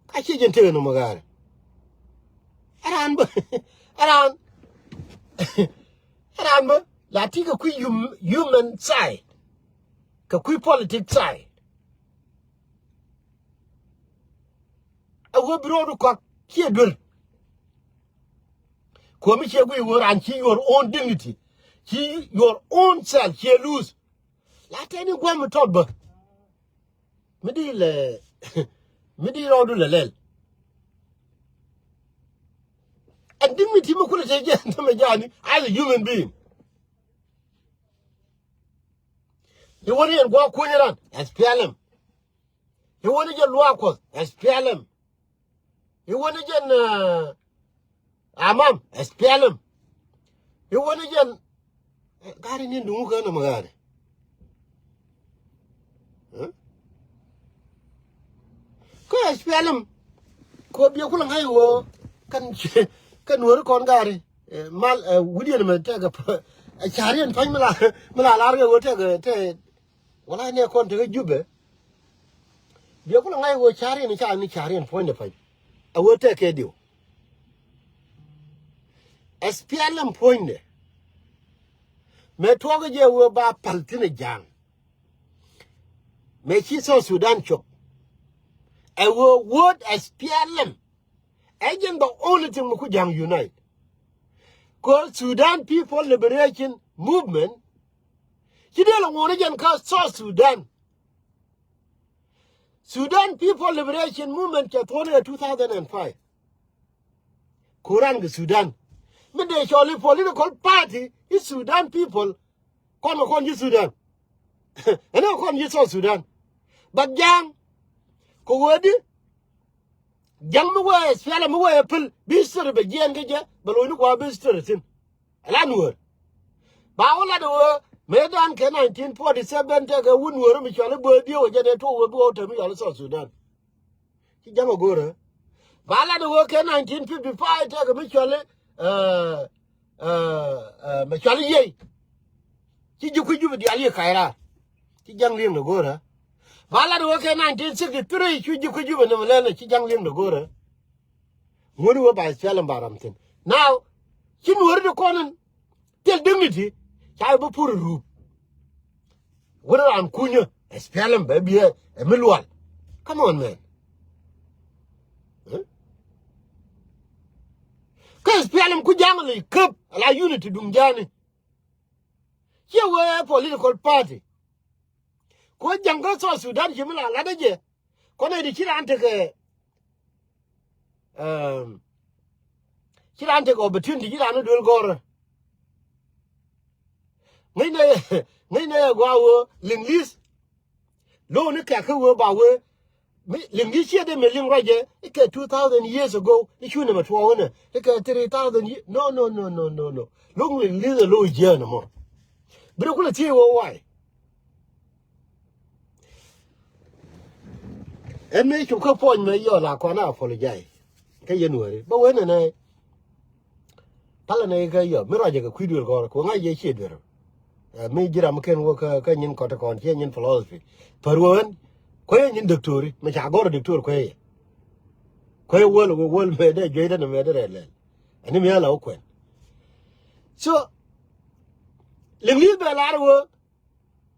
Ka ciɛ jɛn tekɛ nɔmɔ ga̱rɛ. Ɛ raan bä ɛ raan ɛ raan bä la ti kɛ kui̱ hum- human side. Kɛ kui̱ politic side. A wä bi ro̱o̱du kɔak ciɛ duer. Kuɔ̱mi ciɛ guiy wä raan ci your own dignity ci your own self ciɛ lose. La tɛni guam mi tɔt bä. Mi di lɛ mi di rɔɔdu lɛ lɛl. And dignity mi kulɛ tɛ jɛ tɛ mɛ jani as a human being. Iwä ni yɛn gua̱a̱k kuɔ̱nyɛ ran S P L M. Iwä ni jɛ luaak kuɔth S P L M. Iwä ni jɛn Amam S P L M. Iwä ni jɛn ga̱ri ni duŋ kä nɔmɔ ga̱ri. Kä S P L M kɛ biɛ kulɛ ŋa̱c wä kɛn kɛn wä ri kɔn ga̱ri. Mal wi̱diɛn mɛ tɛkɛ cariɛn pa̱ny mi la mi la lar kɛ wä tɛkɛ tɛ. Wala ni kɔn tekɛ Jubɛ. Biɛ kulɛ ŋa̱c wä cariɛn ca ni cariɛn puɔ̱nydɛ pa̱ny. A wä tɛkɛ diw. S P L M puɔ̱nydɛ. Mɛ tuɔkä jɛ wä ba pal thin a ja̱a̱ŋ. Mɛ ci South Sudan cop. Ɛ wä word S P L M. Ɛ jɛn the only thing mi ku ja̱a̱ŋ unite. Kɛ Sudan People Liberation Movement. Ci dee lɛ ŋuɔ̱n jɛn kä South Sudan. Sudan People Liberation Movement cɛ thuɔ̱n ɛ two thousand and five. Kuran kɛ Sudan. Mi dee cɔl i̱ political party i̱ Sudan People. Kɔn kɛ kɔn ji̱ Sudan. Ɛn kɛ kɔn ji̱ South Sudan. But ja̱a̱ŋ kɛ wee di ja̱ŋ mi wee S P L M mi wee pil bi history bɛ jiɛɛn kä jɛ bɛ lo̱cni kua bi history thi̱n. Ala nuɔ̱ɔ̱r. Ba wä lat ɣöö mëëdan kɛ nineteen forty seven tekɛ wut nuɔ̱ɔ̱r mi cɔal i̱ bööth dieu ɛ jɛn ɛ tuɔk ɣöö bi ɣɔw tɛm mi cɔal i̱ South Sudan. Ci ja̱ŋ ɛ go̱o̱rä. Ba lat ɣöö kɛ nineteen fifty five tekɛ mi cɔal i̱ mɛ cɔal i̱ yiey. Ci ji̱ kui̱ Jubɛ diaal yiëë ka̱c raar. Ci ja̱ŋ li̱eŋdɛ go̱o̱rä. Ba lat ɣöö kɛ nineteen sixty three cu ji̱ kui̱ Jubɛ nɛmɛ lɛl ɛ ci ja̱ŋ li̱eŋdɛ go̱o̱rä. Ŋuɔ̱t wee ba S P L M ba ram thi̱n. Now ci Nuɔ̱ɔ̱ri ti kɔn in thil dignity ca bi pur rup. Wun raan kunyä S P L M bɛ biɛ ɛ mi lual. Come on, man. Kä S P L M ku ja̱ŋ li käp ala unity duŋ ja̱ni. Ciɛ wee political party. Ku ja̱ŋ kä South Sudan ci mi la lat jɛ. Kɔn ɛ di ci raan tekɛ, ci raan tekɛ opportunity ci raan duel gɔrä. Ŋäcnɛ, ŋäcnɛ yɛ gɔaa wee liŋ li̱th. Lo̱w ni kɛ̈k kä wee ba wee. Mi liŋ di ciɛ dee mi liŋ ruacɛ ikɛ two thousand years ago. I̱ cu nɛmɛ tuɔɔk inɛ ikɛ three thousand years. No, no, no, no, no, no. Lo̱ŋ liŋ li̱th ɛ lo̱w jiɛɛn ɛmɔ. Bi rɛ kulɛ thiec wee why. Ɛn mëë cop kä puɔ̱ny mɛ yɔl a kɔn a apologize. Kä yɛn wääri bä wen ɛnɛ. Palä nɛ kä yɔ mi ruacɛ kɛ kui̱ duel kɔn kɛ ŋa̱c yɛ ciɛ duer. Ɛ, mi ji̱ ram kɛn wä kä, kä nyin kɔt kɔn ciɛ nyin philosophy. Pär wä wen kuɛ yɛ nyin diktori mɛ ca gɔr diktor kuɛ yɛ. Kuɛ yɛ wäl wä wäl mɛ dee juey dee nɛ mɛ dee rɛ lɛl. Ɛn mi ala wä kuɛn. So liŋ li̱th bɛ lar wä.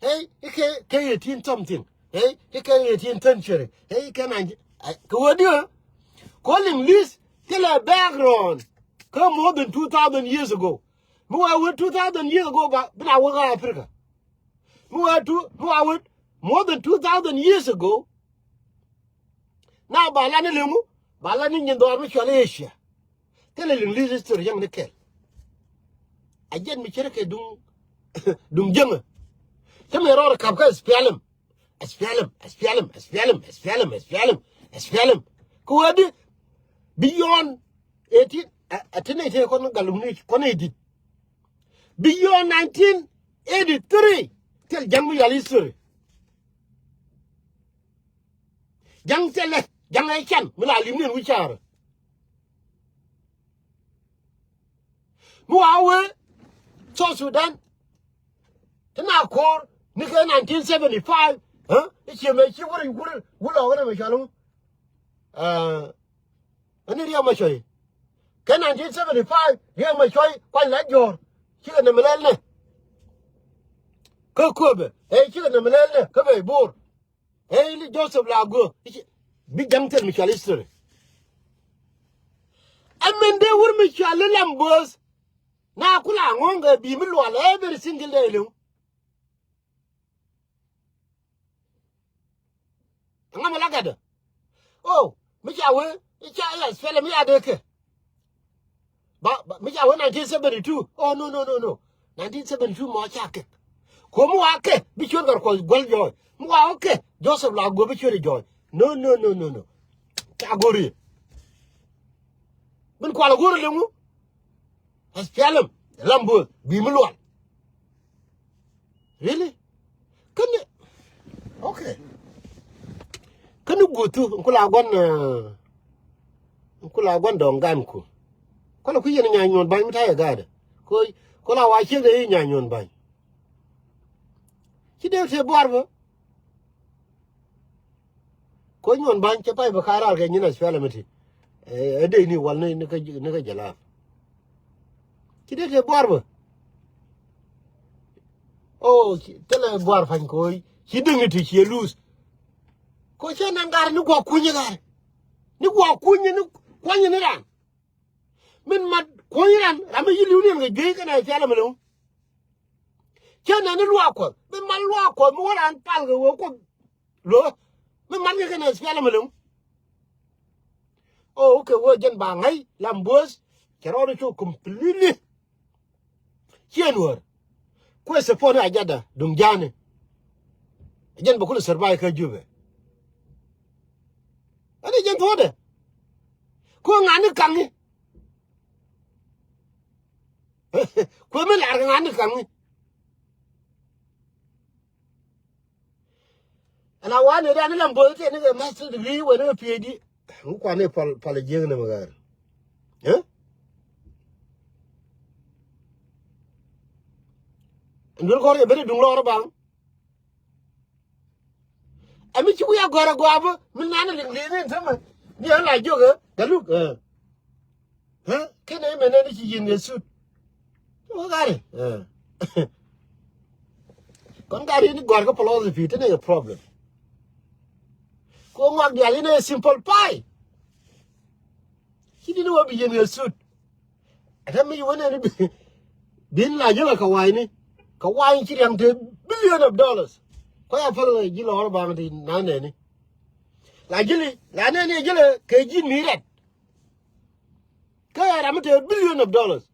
Hey, ikɛ, kɛ eighteen something. Hey, ikɛ eighteen century. Hey, ikɛ nineteen. Kɛ wä diɛ. Kɔ liŋ li̱th thilɛ background. Kä more than two thousand years ago. Mi wa wä two thousand years ago ba bi na wä kä Africa. Mi wa two, mi wa wä more than two thousand years ago. Na ba la ni liŋu, ba la ni nyin dhɔr mi cual Asia. Thilɛ liŋ li̱th history yɛn ni kɛl. A jɛn mi cɛrɛ kɛ duŋ, duŋ jäŋä. Cä mi rɔɔr kap kä S P L M. S P L M, S P L M, S P L M, S P L M, S P L M, S P L M. Kɛ wee di beyond eighteen, a, a ti nɛy tëë kɔn galum ni kɔn i̱ dit. Beyond nineteen eighty-three thil ja̱ŋ mi yal history. Ja̱ŋ thilɛ ja̱ŋ ɛ can mi la lim ni ɛn wi̱c ca̱rä. Mi wa wee South Sudan. Ti na ko̱o̱r ni kɛ nineteen seventy-five. I̱ ciɛ mɛ ci wur wur wur lɔk ni mɛ cɔl ŋu. Ɛn ni Riɛk Macuɔy. Kɛ nineteen seventy-five Riɛk Macuɔy kuany la jɔ̱ɔ̱r. Cikɛ nɛmɛ lɛl nɛ. Kä Köpɛ ɛ cikɛ nɛmɛ lɛl nɛ kä bɛ bo̱o̱r. Ɛ ili Joseph Lagu bi ja̱ŋ thil mi cual history. Ɛmɛn dee wur mi cual ilam bo̱o̱th. Na kula ŋɔ̱ŋ kɛ bi mi lual every single day liŋ. Ŋa mi la gatdä. O mi ca wee i̱ ca i̱ la thilɛ mi a dee kɛ. Ba, ba mi ca wee nineteen seventy-two. Oh no, no, no, no. Nineteen seventy-two mɔ ca kɛ. Ko mi wa kɛ bi cuet gat kuɔth guäl jɔɔc mi wa wä kɛ Joseph la guɔ bi cuet jɔɔc. No, no, no, no, no. Ca go̱r yɛ. Min kual go̱r liŋu. As pialem lam bo̱o̱th bi mi lual. Really? Kani, okay. Kani gutu nkula gwan, uh, nkula gwan dong gan ku. Kola ku yene nya nyon bany muta ya gada. Ko, kola wa chege yi nya nyon bany. Ci dee te buar bo. Ko nyon bany ce pay bo karar ke nyina spela miti. Eh, dee ni wal ni, ni ka, ni ka jalaf. Ci dee te buar bo. Oh, ci, tele buar fany ko. Ci dee ni ti ci lose. Ko cɛ naŋ gar ni guɔ kunyɛ gar. Ni guɔ kunyɛ ni kuanyɛ ni ran. Min mat kuɔny ran ram mi yi liw ni ɛn kɛ juey kɛn a pial ɛmɛ lo̱ŋ. Cɛ nɛ ni luaak kuɔth min mat luaak kuɔth mi wä ran pal kɛ wee kuɔth. Lo̱ min mat kɛ kɛn a pial ɛmɛ lo̱ŋ. O kɛ wee jɛn ba ŋa̱c lam buɔth. Cɛ rɔɔd cok completely. Ciɛ nuɔ̱ɔ̱r kuɛ support ni ajada duŋ ja̱a̱ni. Jɛn bɛ kulɛ survive kä Jubɛ. Ɛn jɛn thuɔ̱ɔ̱dɛ. Kuɛ ŋa̱ni kaŋni. Kuɛ mi lar kɛ ŋa̱ni kaŋni. Ɛn a wa ni dan ni lam bo̱o̱th tɛn ni kɛ master degree wɛ ni kɛ P H D. Ŋu kuan ni pal, pal jiäk ni mɛ gɛr. Eh? Ɛn duel kɔr kɛ ben i̱ duŋ lɔr i̱ baŋ. Ɛmi ci wi̱i̱ a gɔr a gɔaa bä mi nan i̱ liŋ li̱i̱n in tämɛ. Ni ɛn la jiök ɛ galuk. Eh. Kɛn ɛ mɛn ni ci yiɛn kɛ sut. Wä gari. Kɔn gari ni gɔr kä philosophy te ni a problem. Ko ŋɔak dial in a simple pie. Ci di ni wä bi yiɛn kɛ sut. Ata mi wä nɛni bi, bin la jilɛ kɛ wa̱i̱ni. Kɛ wa̱i̱ni ci riaŋ te billion of dollars. Kɔ ya päl ji̱ lɔr baŋ ti na nɛni. La jili, la nɛni jilɛ kɛ ji̱ mi rɛt. Kɛ ram mi te billion of dollars.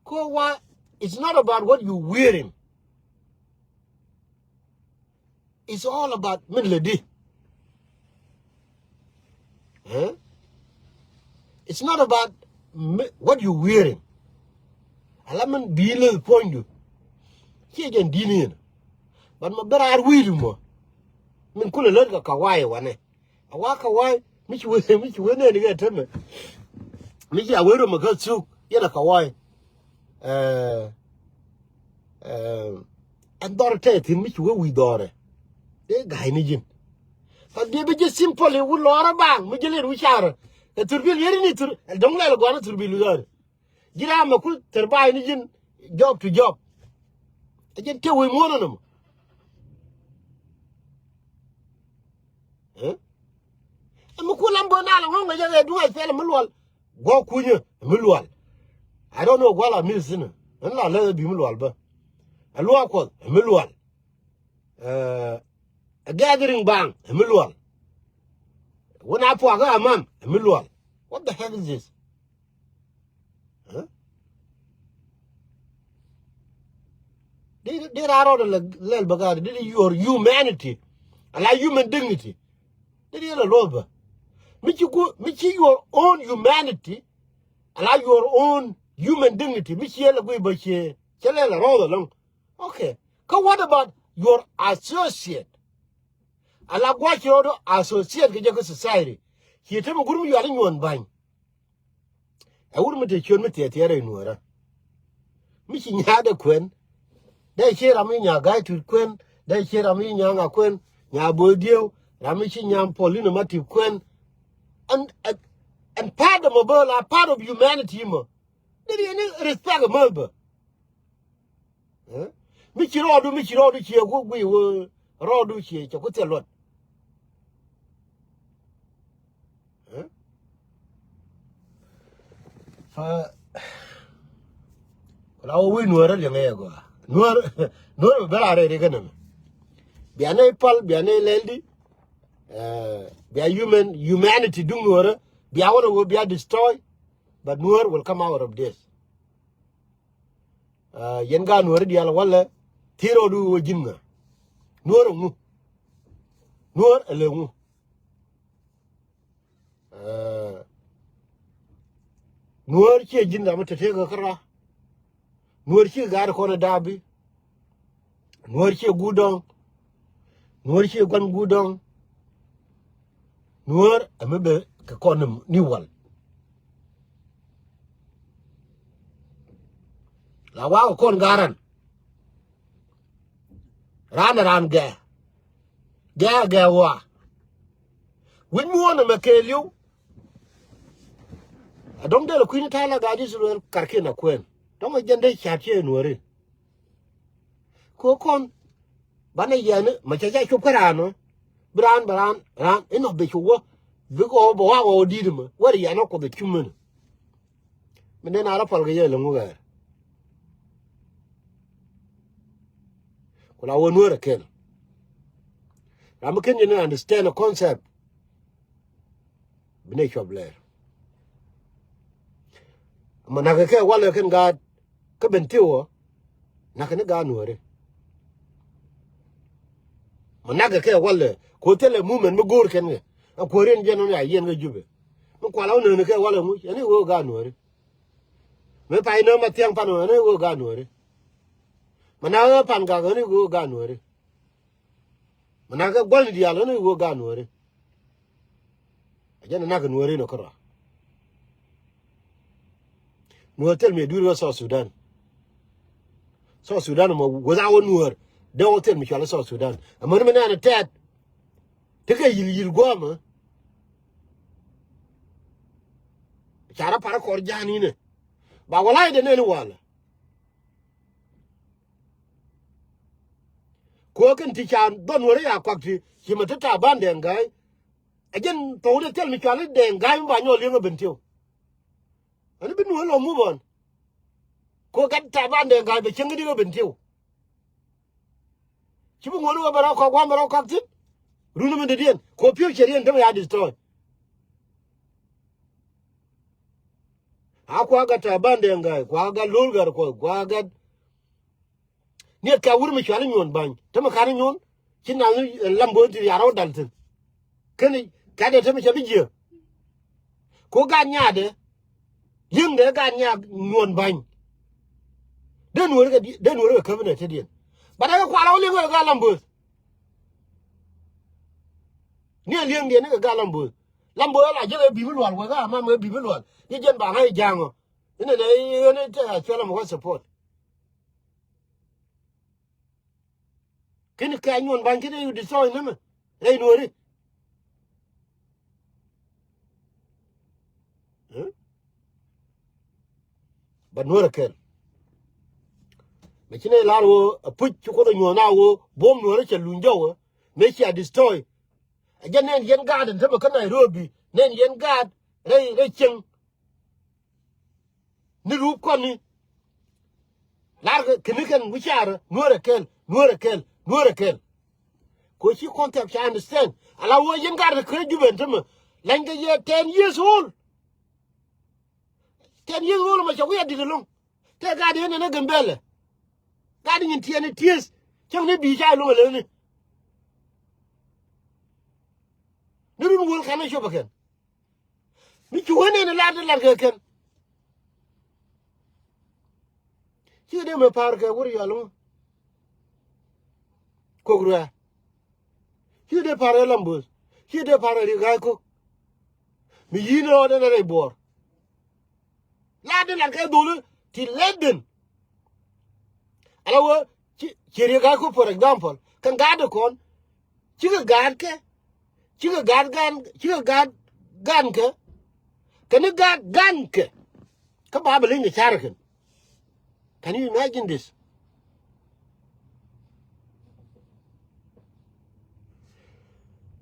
Ko wa, it's not about what you wearing. It's all about min lɛ di. Eh? It's not about mi-, what you wearing. Ala min bi lɛ puɔ̱nydu. Ciɛ jɛn di̱n yɛn. But ma bɛ raar wi̱i̱du mɔ. Min kulɛ lät kɛ kawai wanɛ. A wa kawai mi ci wee, mi ci wee nɛni kɛ temɛ. Mi ci a wee romɛ kä thuk yɛn a kawai. Ɛ, ɛ, ɛn dhɔr tɛ thin mi ci wee wi̱i̱ dhɔrɛ. Dee ga̱a̱c ni ji̱n. But dee bi ji̱ simple i̱ wut lɔrä baŋ mi ji̱ lin wi̱c carä. Ɛ thurbil yeri ni thur, ɛ dɔ̱ŋ lɛl gua̱n thurbil wi̱i̱ dhɔrɛ. Ji̱ ram mɛ kul thɛr ba̱a̱c ni ji̱n job to job. Ɛ ji̱n tëë wec muɔ̱ɔ̱n ɛnɔmɔ. Ɛ? Ɛ mi kul lam bä nal ŋɔ̱ŋ ɛ jɛ ɛ duŋ ɛ thɛl ɛ mi luɔl. Guɔ kunyä ɛ mi luɔl. I don't know guɔ la miss thin ɛ. Ɛn la lɛ ɛ bi mi luɔl bä. Ɛ luɔk kuɔth ɛ mi luɔl. Ɛ, a gathering baŋ ɛ mi luɔl. Wun a puakä amam ɛ mi luɔl. What the heck is this? Huh? Di, di raar rɔɔdɛ lɛ, lɛl bä gaat di, di your humanity. Ala human dignity. Di, di yɛl a luɔth bä. Mi ci ku, mi ci your own humanity. Ala your own human dignity. Mi ci yɛl a gui bä ciɛ, cɛ lɛl a rɔɔdɛ lɔŋ. Okay. Kä what about your associate? Ala gua̱c ci rɔɔdu associate kɛ jɛ kä society. Ci te mi gur mi yual inyuɔn ba̱ny. Ɛ wur mi te ciöt mi thiɛthiɛt rɛy nuɔ̱ɔ̱rä. Mi ci nyaatdɛ kuɛn. Dee ci ram mi nya ga̱y tuut kuɛn. Dee ci ram mi nya ŋa kuɛn. Nya bo̱o̱ diew. Ram mi ci nya puɔl inɔ ma tip kuɛn. And, and, and part of mɔ bä la part of humanity mɔ. Dee yɛn ni respect mɔ bä. Ɛ? Mi ci rɔɔdu, mi ci rɔɔdu ciɛ ku gui wee rɔɔdu ciɛ cɛ ku thil luɔt. Ɛ? Fa, la wä wi̱i̱ nuɔ̱ɔ̱rä liɛŋɛ yɛ gɔaa. Nuɔ̱ɔ̱r, nuɔ̱ɔ̱r bɛ bɛ la rɛy ri kɛ nɛmɛ. Bia nɛy pal, bia nɛy lɛl di. Ɛ, bia human, humanity duŋ nuɔ̱ɔ̱rä. Bia wä nɛ wä bia destroy. But Nuɔ̱ɔ̱r will come out of this. Aa, yɛn gaat nuɔ̱ɔ̱ri diaal walɛ thi̱i̱r rɔɔdu wä ji̱n ŋa. Nuɔ̱ɔ̱r ɛŋu? Nuɔ̱ɔ̱r ɛlɛ ŋu? Aa, nuɔ̱ɔ̱r ciɛ ji̱n ram mi te tëëkä kärɔa. Nuɔ̱ɔ̱r ciɛ gaat kɔn ɛ da̱a̱pi. Nuɔ̱ɔ̱r ciɛ guut dɔ̱ŋ. Nuɔ̱ɔ̱r ciɛ gua̱n guut dɔ̱ŋ. Nuɔ̱ɔ̱r ɛmɛ bɛ kɛ kɔn ni, ni wal. La wakä kɔn ga̱a̱ran. Raan ɛ raan gɛɛ. Gɛɛ gɛɛ waa. Wi̱c muɔ̱ɔ̱n ɛmɛ kɛɛliw. A dɔ̱ŋ dee lɛ kui̱ni ta̱a̱ la gaat Israel karkiɛn a kuɛn. Dɔ̱ŋ ɛ jɛn dee ca̱p ciɛ nuɔ̱ɔ̱ri. Ko kɔn banɛ yɛn ma cɛ jɛ cop kä raan ɔ. Bi raan, bi raan, raan inɔ bi cu wä. Bi kɔ bɛ wak ɔ di̱t mɛ wär yɛn ɔ kuɔth ɛ cumän. Min den a rɔ pal kɛ yɛ lɛ ŋuk ɛ. Ku la wä nuɔ̱ɔ̱r ɛ kɛn. Ram mi ken yɛn understand a concept. Bi nɛ cuɔp lɛɛr. Mɛ nakä kɛ walɛ kɛn gaat kä ben thiw ɔ. Nakä ni gaat nuɔ̱ɔ̱ri. Mɛ nakä kɛ walɛ ko thilɛ movement mi go̱o̱r kɛn kɛ. A kuäär yɛn jɛn ɔ ni a yɛn kä Jubɛ. Mi kual a wä nööni kɛ walɛ ŋuc ɛn i̱ ɣöö gaat nuɔ̱ɔ̱ri. Mi pay nööm a thiaŋ pan ɔ ɛn i̱ ɣöö gaat nuɔ̱ɔ̱ri. Mɛ nakä pan gak ɛn i̱ ɣöö gaat nuɔ̱ɔ̱ri. Mɛ nakä gua̱n diaal ɣän i̱ ɣöö gaat nuɔ̱ɔ̱ri. A jɛn a nak nuɔ̱ɔ̱ri nɔ kärɔa. Nuɔ̱ɔ̱r thil mi dui̱r ɣä South Sudan. South Sudan mɔ without nuɔ̱ɔ̱r. Dee wä thil mi cual i̱ South Sudan. Amäni mi nɛn a tɛt. Tekɛ yil yil gua̱a̱mä. Ca rɔ parɛ kɔr ja̱a̱n inɛ. Ba wä la̱cdɛ nɛn i̱ walɛ. Kuäär kɛn ti ca dhɔn wärä ya kuak ti ci mɛ ti Taban Dɛŋ Ga̱a̱c. Ɛ jɛn thok ni thil mi cual i̱ Dɛŋ Ga̱a̱c mi ba nyɔk li̱eŋ ɛ Bentiu. Ɛn i̱ bi nuɔ̱ɔ̱r lɔ move on. Kuäär gat Taban Dɛŋ Ga̱a̱c bɛ cieŋ i̱di ɛ Bentiu. Ci bi ŋuɔ̱t i̱ wä bɛ rɔ kɔk wä bɛ rɔ kɔk thi̱n. Run i̱ mi dee diɛn kɛ future yɛn tämɛ ya destroy. A kua gat Taban Dɛŋ Ga̱a̱c, kua gat Lo̱l Gatkuɔth, kua gat. Ni ɛ kɛ wur mi cuali Nyuɔn Ba̱ny. Tämɛ ka̱n Nyuɔn. Ci naŋ, eh, Lam Bo̱o̱th ti riaar wä dal thi̱n. Keni kat dee tämɛ cɛ bi jiɛ. Ko gat nyaadɛ. Li̱eŋdɛ gat nyaa Nyuɔn Ba̱ny. Dee nuɔri kɛ di-, dee nuɔri kɛ käbinɛ te diɛn. Bat ɛ kɛ kual a wä li̱eŋ kɛ gat Lam Bo̱o̱th. Ni ɛ li̱eŋdiɛn ni kɛ gat Lam Bo̱o̱th. Lam Bo̱o̱th la jek ɛ bi̱i̱ bi lual wek a mam ɛ bi̱i̱ bi lual. Ni jɛn ba ŋa̱c ja̱a̱ŋ ɔ. Inɛ nɛ i̱ ɣän i̱ te a cuɛl ɛ mɛ wä support. Kini kɛ Nyuɔn Ba̱ny kini i̱ destroy ni mɛ rɛy nuɔri. Ɛ? But nuɔrɛ kɛl. Mɛ ci nɛ lar wä a puc ci kuoth a nyuɔn a wä buɔm nuɔrɛ cɛ luny jɔwä. Mɛ cia destroy. A jɛ nɛn yɛn gaat ɛn tämɛ kä Nairobi nɛn yɛn gaat rɛy rɛy cieŋ. Ni rup kɔn ni. Lar kɛ kini kɛn wi̱caarä nuɔrɛ kɛl nuɔrɛ kɛl nuɔrɛ kɛl. Ko ci concept ca understand. Ala wä yɛn gaat rɛ kɛ Jubɛ ɛn tämɛ. Lɛny kɛ yɛ ten years old. Ten years old mɛ cɛ wi̱i̱ a dit ɛlɔ̱ŋ. Tɛ gaat yɛn ɛn ɛ Gambɛlɛ. Gaat nyin tiɛɛni tieeth. Cäŋ ni bi̱i̱ ca ɛlɔ̱ŋ ɛlɛni. Ni run wol ka̱n ɛ cop ɛ kɛn. Mi ci wen ɛn ɛ lat ɛ lat kɛ kɛn. Ci dee mɛ pa̱a̱r kɛ wur yɔal ŋu. Kok ruɛ. Ci dee pa̱a̱r kɛ Lam Bo̱o̱th. Ci dee pa̱a̱r kɛ Riek Ga̱a̱c Kok. Mi yi̱n rɔɔdɛ nɛ rɛy buɔɔr. Lat dee lat kɛ dholi ti lɛt den. Ala wä ci, ci Riek Ga̱a̱c Kok, for example, kɛn gaat dee kɔn. Cikɛ gaat kɛ. Cikɛ gaat gan, cikɛ gaat gan kɛ. Kɛn ni gaat gan kɛ. Kä ba bɛ leny kɛ carɛ kɛn. Can you imagine this?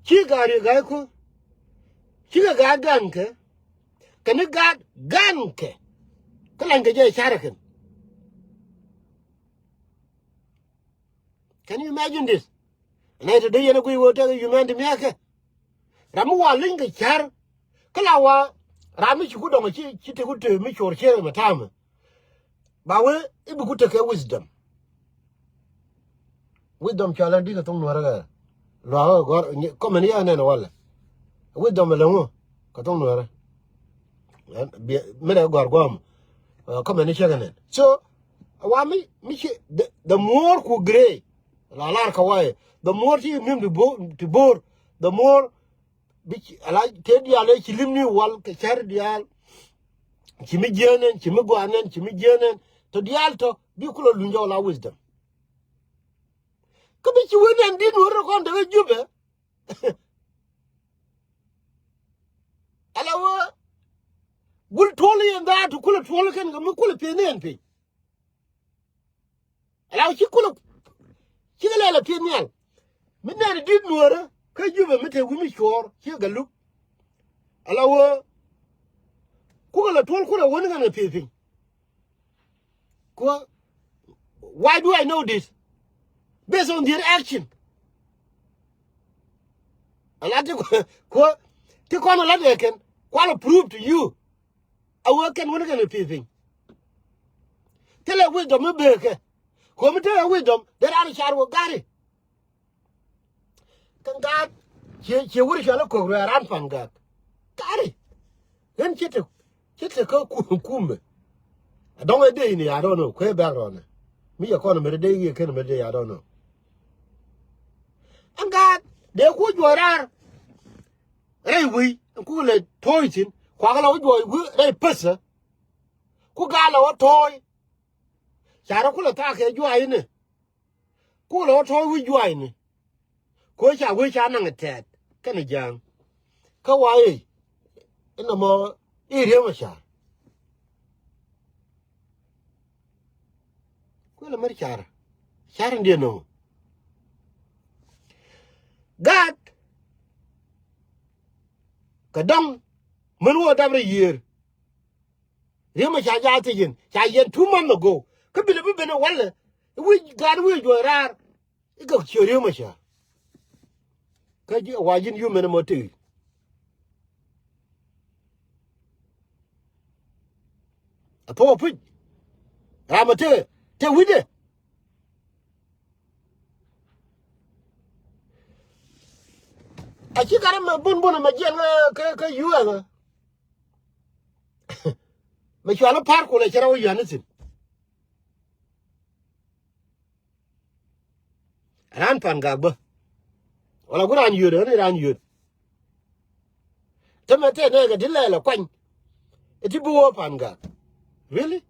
Ci gaat Riek Ga̱a̱c Kok. Cikɛ gaat gan kɛ. Kɛn ni gaat gan kɛ. Kä lany kɛ jɛ carɛ kɛn. Can you imagine this? Nɛ tɛ dee yɛn a guiy wee tekɛ humanity mia̱kɛ. Ram mi wa leny kɛ ca̱r. Kä la wa ram mi ci ku dɔŋ ci, ci te ku te mi cor cier mɛ ta̱a̱mɛ. Ba wee i̱ bi ku tekɛ wisdom. Wisdom cɔal ɛn dikɛ thoŋ nuɔrɛ kɛ. Luakä gɔr, kɔmɛn yɛ nɛn walɛ. Wisdom ɛlɛ ŋu kɛ thoŋ nuɔrɛ. Ɛn, bi, minɛ gɔr guam. Ɛ, kɔmɛn i̱ cɛ kɛ nɛn. So, wa mi, mi ci, the, the more ku grey. La lar kɛ wayɛ. The more ti mim ti bo̱r, ti bo̱r. The more bi ci, ala, te diaal ɛ ci lim ni wal, kɛ cär diaal. Ci mi jiɛn ɛn, ci mi guan ɛn, ci mi jiɛn ɛn. Tɔ diaal tɔ, bi kulɛ luny jɔw la wisdom. Kä bi ci wen ɛn dit nuɔr rɛ kɔn tekɛ Jubɛ. Ala wä. Gul tuɔl yɛn dhaat, kulɛ tuɔl kɛn kɛ mi kulɛ pi̱eth ni ɛn piny. Ala wä ci kulɛ, cikɛ lɛl a pi̱eth nhial. Mi nɛn dit nuɔrä, kä Jubɛ mi te wi̱i̱ mi cuɔɔr, cikɛ Galuk. Ala wä. Kukɛ la tuɔl kulɛ wä ni kɛn kɛ pi̱eth piny. Kuɔ, why do I know this? Based on their action. A lat ti kuɔ, ti kɔn a lat ɛ kɛn, kualɛ prove to you. A wee kɛn wä ni kɛn pi̱i̱ piny. Thilɛ wisdom mi bekɛ. Kuɔ mi tekɛ wisdom, dee raan car wä gari. Kɛn gaat, ciɛ, ciɛ wur cɔal i̱ Kok Ruɛ ran pa̱n gak. Kari. Ɣän ci te, ci te kä ku-, kumɛ. A dɔŋ ɛ dee ini, I don't know. Kuɛ background ni. Mi yɛ kɔn mɛ dee yɛ kɛn mɛ dee, I don't know. Ɛn gaat, dee ku juɔc raar. Rɛy wei, ɛn ku lɛ tɔ̱ɔ̱c thi̱n. Kuakɛ lɛ wä juɔc wei, rɛy päthä. Ku gaat lɛ wä tɔ̱ɔ̱c. Carɛ ku lɛ thaak kɛ juac inɛ. Ku lɛ wä tɔ̱ɔ̱c wi̱c juaacni. Ku ca wee ca naŋ ɛ tɛɛt kɛnɛ ja̱a̱ŋ. Kä wa i̱ inɔ mɔ i̱ Riek Machar. Kuël America car. Car in diɛn nɔmɔ. Gaat. Kɛ dɔŋ. Män wä dap rɛ yiër. Riek Machar ca thiec in. Ca yɛn two months ago. Kä bilɛ bi ben ɛ walɛ. I̱ wi̱c gaat i̱ wi̱c juɔc raar. I̱ kɛ ciö Riek Machar. Kä ji̱ wa ji̱n yumɛn ɛmɔ tëë. A thok a puc. Ram a tëë tëë wi̱cdɛ. A ci gat ɛmɛ bun bun ɛmɛ jiɛn kä kä kä yuɛn. Mɛ cual i̱ pa̱a̱r kulɛ cɛ rɛw yuɛn i̱ thi̱n. Raan Pangak bä. Wala gu raan yöt, ɣän raan yöt. Tämɛ tɛn nɛɛkɛ ti lɛl ɛ kuany. Ɛ ti bi wä Pangak. Really?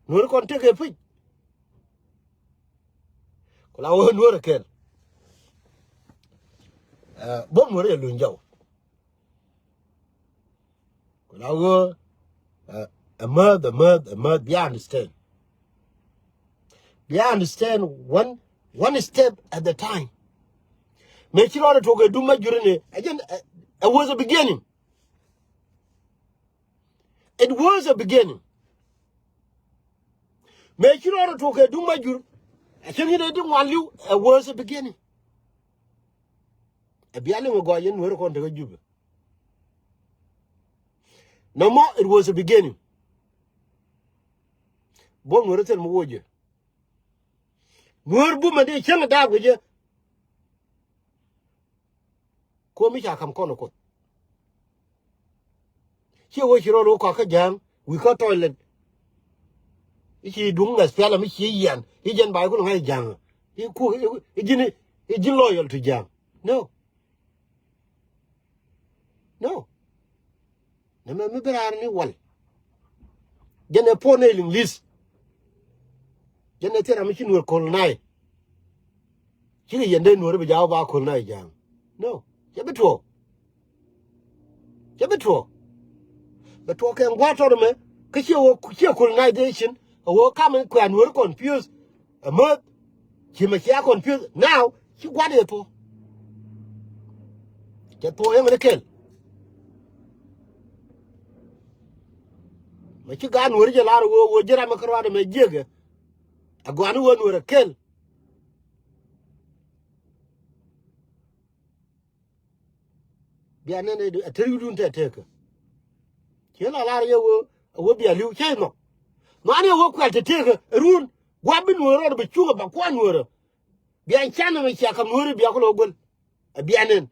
Nuɔ̱ri kɔn tekɛ pi̱c. Ku la wä nuɔ̱r ɛ kɛl. Ɛ, buɔ̱m nuɔ̱ri ɛ luny jɔw. Ku la wä, ɛ, ɛ mäth, ɛ mäth, ɛ mäth, bia understand. Bia understand one, one step at the time. Mëë ci rɔɔdɛ tuɔk ɛ dum ma juri ni, ɛ jɛn, ɛ, it was a beginning. It was a beginning. Mëë ci rɔɔdɛ tuɔk ɛ dum ma jur, ɛ cäŋ in ɛ di ŋuan li̱w, it was a beginning. Ɛ bia liŋ ɛ gɔaa yɛn Nuäärä kɔn tekä Jubɛ. Nɔmɔ, it was a beginning. Buɔ̱m Nuäärä thil mi woc jɛ. Nuäär bumɛ di cäŋ daap kɛ jɛ. Kuɔ̱m mi ca ka̱m kɔn ɛ Kuoth. Ciɛ wee ci rɔɔd wä kɔak kä ja̱a̱ŋ wi̱i̱ kä toilet. I̱ ci duŋ ŋäth pial mi ci yian i̱ jɛn ba i̱ kulɛ ŋa̱c ja̱a̱ŋ. I̱ ku i̱ ji̱n i̱ ji̱n loyal to ja̱a̱ŋ. No. No. Nɛmɛ mi bi raar ni wal. Jɛn ɛ puɔ̱n ɛ liŋ li̱th. Jɛn ɛ thil ram mi ci Nuäär colonize. Cikɛ yɛn dee Nuäär bi ja̱a̱k ba colonize ja̱a̱ŋ. No. Cɛ bi tuɔɔk. Cɛ bi tuɔɔk. Bɛ tuɔɔk kɛ ŋua̱a̱ tɔt ɛmɛ kä ciɛ wä ciɛ colonization. Ɛ wä kam in kuɛ Nuäär confuse. Ɛ mäth. Ci mɛ cia confuse. Now ci gua̱n yɛ thuɔ̱k. Cɛ thuɔ̱k yɛ ŋäni kɛl. Mɛ ci gaat Nuäär jɛ lar wee wee ji̱ ram mi kä ruaadɛ mɛ jiäkɛ. A gɔaa ni wee Nuäär ɛ kɛl. Bia nɛn ɛ tɛr wi̱dun tɛ tëëkä. Ciɛ la lar yɛ wee a wee bia li̱w cä inɔ. Nuan yɛ wee kuɛl tɛ tëëkä ɛ run. Gua̱a̱p bi Nuäär rɔɔd bi cuŋä ba kuan Nuäärä. Bia can ɛmɛ cia ka̱m Nuäärä bia kulɛ wä guäl. A bia nɛn.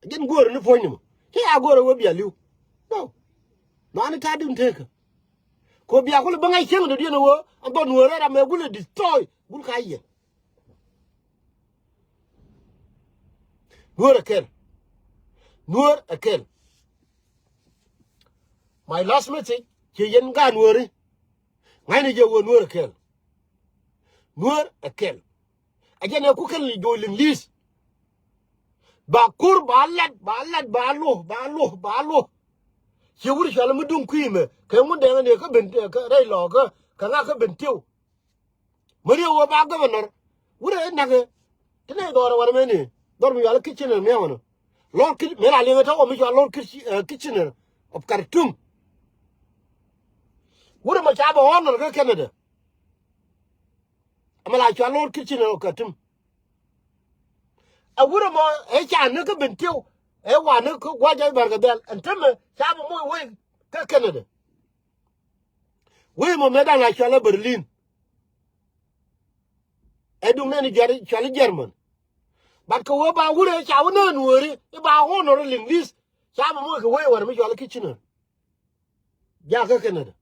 Jɛn guäärä ni puɔ̱ny ni mɔ. Cä ya guäärä wee bia li̱w. No. Nuan i̱ ta̱a̱ dun tëëkä. Kɛ wee bia kulɛ bä ŋa̱c cäŋ dɔ̱diɛn ɛ wee a bä Nuäärä ram ɛ gulɛ destroy gul ka yɛn. Nuäär ɛ kɛl. Nuäär ɛ kɛl. My last message ciɛ yɛn gaat Nuääri. Ŋa̱cni jɛ wee Nuäär ɛ kɛl. Nuäär ɛ kɛl. A jɛn ɛ ku kɛl ni jo̱o̱c liŋ li̱th. Ba kur ba lat ba lat ba luɔ̱k ba luɔ̱k ba luɔ̱k. Ciɛ wut cual mi duŋ kui̱ mɛ kɛ ŋun dɛŋ ni kä ben kä rɛy lɔɔkä kɛ ŋa̱ kä ben tiw. Mäni ɛ wee ba governor wurɛ ɛ na̱kɛ. Ti nɛy dhɔr ɛ wärɛ mɛni dhɔr mi yual ɛ Kitchener mia̱wänä. Lord Kit mëë la liŋɛ tɔ̱ wä mi cɔal Lord Kitch- eh, Kitchener of Khartoum. Wurɛ mɔ ca bɛ honor kä Canada. Ɛmɛ la cɔal Lord Kitchener of Khartoum. Ɛ wurɛ mɔ ɛ ca näk kä Bentiu ɛ wa näk kä gua̱c jɔc Barkadhɛl ɛn tämɛ ca bɛ moc wec kä Canada. Wec mɔ mëë da̱ŋ la cɔal ɛ Berlin. Ɛ duŋ nɛn i̱ jua̱r i̱ cɔal i̱ German. But kɛ wee ba wurɛ ca wä nään wääri i̱ ba honor i̱ liŋ li̱th. Ca bɛ moc kɛ wee wärɛ mi cɔal i̱ Kitchener. Jakä Canada.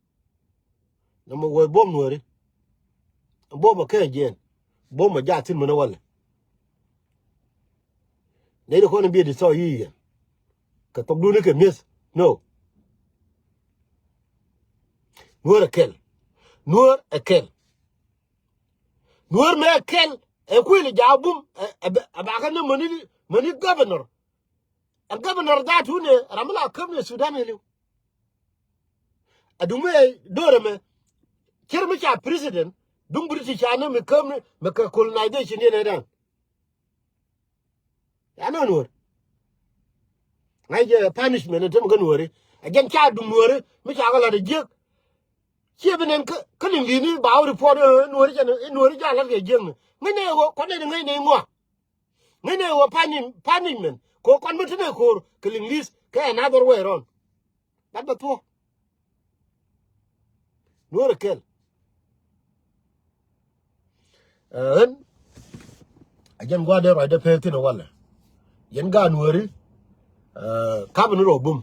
Nɔmɔ wee buɔ̱m nuääri. Buɔ̱m ɛ kɛ jiɛn buɔ̱m ɛ jaathin mɛn ɛ walɛ. Nɛy ti kɔn in bi ɛ di thɔɔk yi̱ yɛn kɛ thokdun i̱ kɛ mi̱eth. No. Nuäär ɛ kɛl. Nuäär ɛ kɛl. Nuäär mëë ɛ kɛl ɛ kuël i̱ jaak bum ɛ bakä ni mäni mäni governor. Ɛn governor dhat wun ɛ ram mi la käm ni Sudan ɛ li̱w. A duŋ mi ɛ do̱r ɛmɛ. Cir mi ca president duŋ British ca ni mi käm ni mi kɛ colonization yɛn ɛ dan. Ya nɔ nuɔ̱ɔ̱r. Ŋa̱c jɛ punishment ɛn te mi kä nuɔ̱ɔ̱ri. A jɛn ca duŋ nuɔ̱ɔ̱ri mi ca kɛ lat ɛ jiäk. Ciɛ bi nɛn kä liŋ li̱ni ba wä report ɛ nuɔ̱ɔ̱ri jɛn ɛ nuɔ̱ɔ̱ri jɛ a lat kɛ jiäk ni. Ŋäcnɛ ɛ ɣöö kɔn nɛn ŋäcnɛ ŋuak. Ŋäcnɛ ɛ ɣöö puni- punishment kɛ ɣöö kɔn mi te ni ko̱o̱r kɛ liŋ li̱th kɛ another way round. Bat bɛ thuɔ̱k. Nuɔ̱ɔ̱ri kɛl. Ɛ ɣän a jɛn gua̱a̱r dee ruacdä pek thi̱n ɛ walɛ. Yɛn gaat nuɔ̱ɔ̱ri. Ɛ kap ni rɔ bum.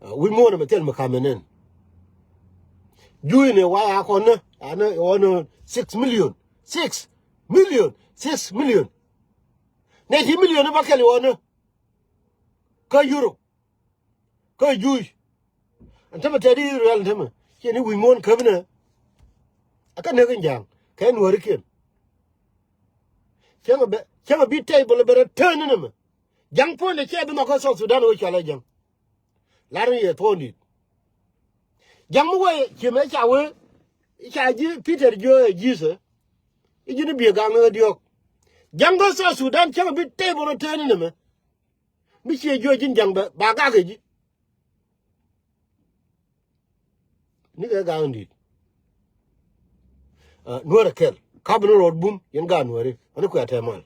Ɛ wi̱c muɔ̱ɔ̱n ɛmɛ thil mi ka̱m ɛnɛn. Juuc ni wac a kɔn ni a ni ɣɔn ni six million. Six million. Six million. Nɛ ti million ni bä kɛl ɣɔn ni kä Europe. Kä juuc. Ɛn tämɛ tɛt Israel ɛn tämɛ ciɛ ni wi̱c muɔ̱ɔ̱n käpinɛ. A kä näk in ja̱a̱ŋ kɛ nuäärikiɛn. Cäŋ a bi table bɛ rɔ tään in ɛmɛ. Ja̱ŋ puɔ̱nydɛ cɛ bi nhɔk kä South Sudan wee cɔal ɛ ja̱ŋ. Lar in yɛ thuɔ̱ɔ̱ŋ di̱t. Ja̱ŋ mi wee ciɛ mɛ ca wee ca ji̱ Peter jiö ɛ ji̱thɛ. I̱ ji̱n i̱ biɛ gaŋ ni ɣä diɔ̱k. Ja̱ŋ kä South Sudan cäŋ a bi table rɔ tään in ɛmɛ. Mi ciɛ jiö ji̱n ja̱ŋ bɛ ba gak ɛ ji̱. Ni kɛ ga̱a̱ŋ di̱i̱t. Nuäärä kɛl kap ni rɔɔd bum yɛn ga̱a̱ŋ nuääri ani kuɛ tɛmal.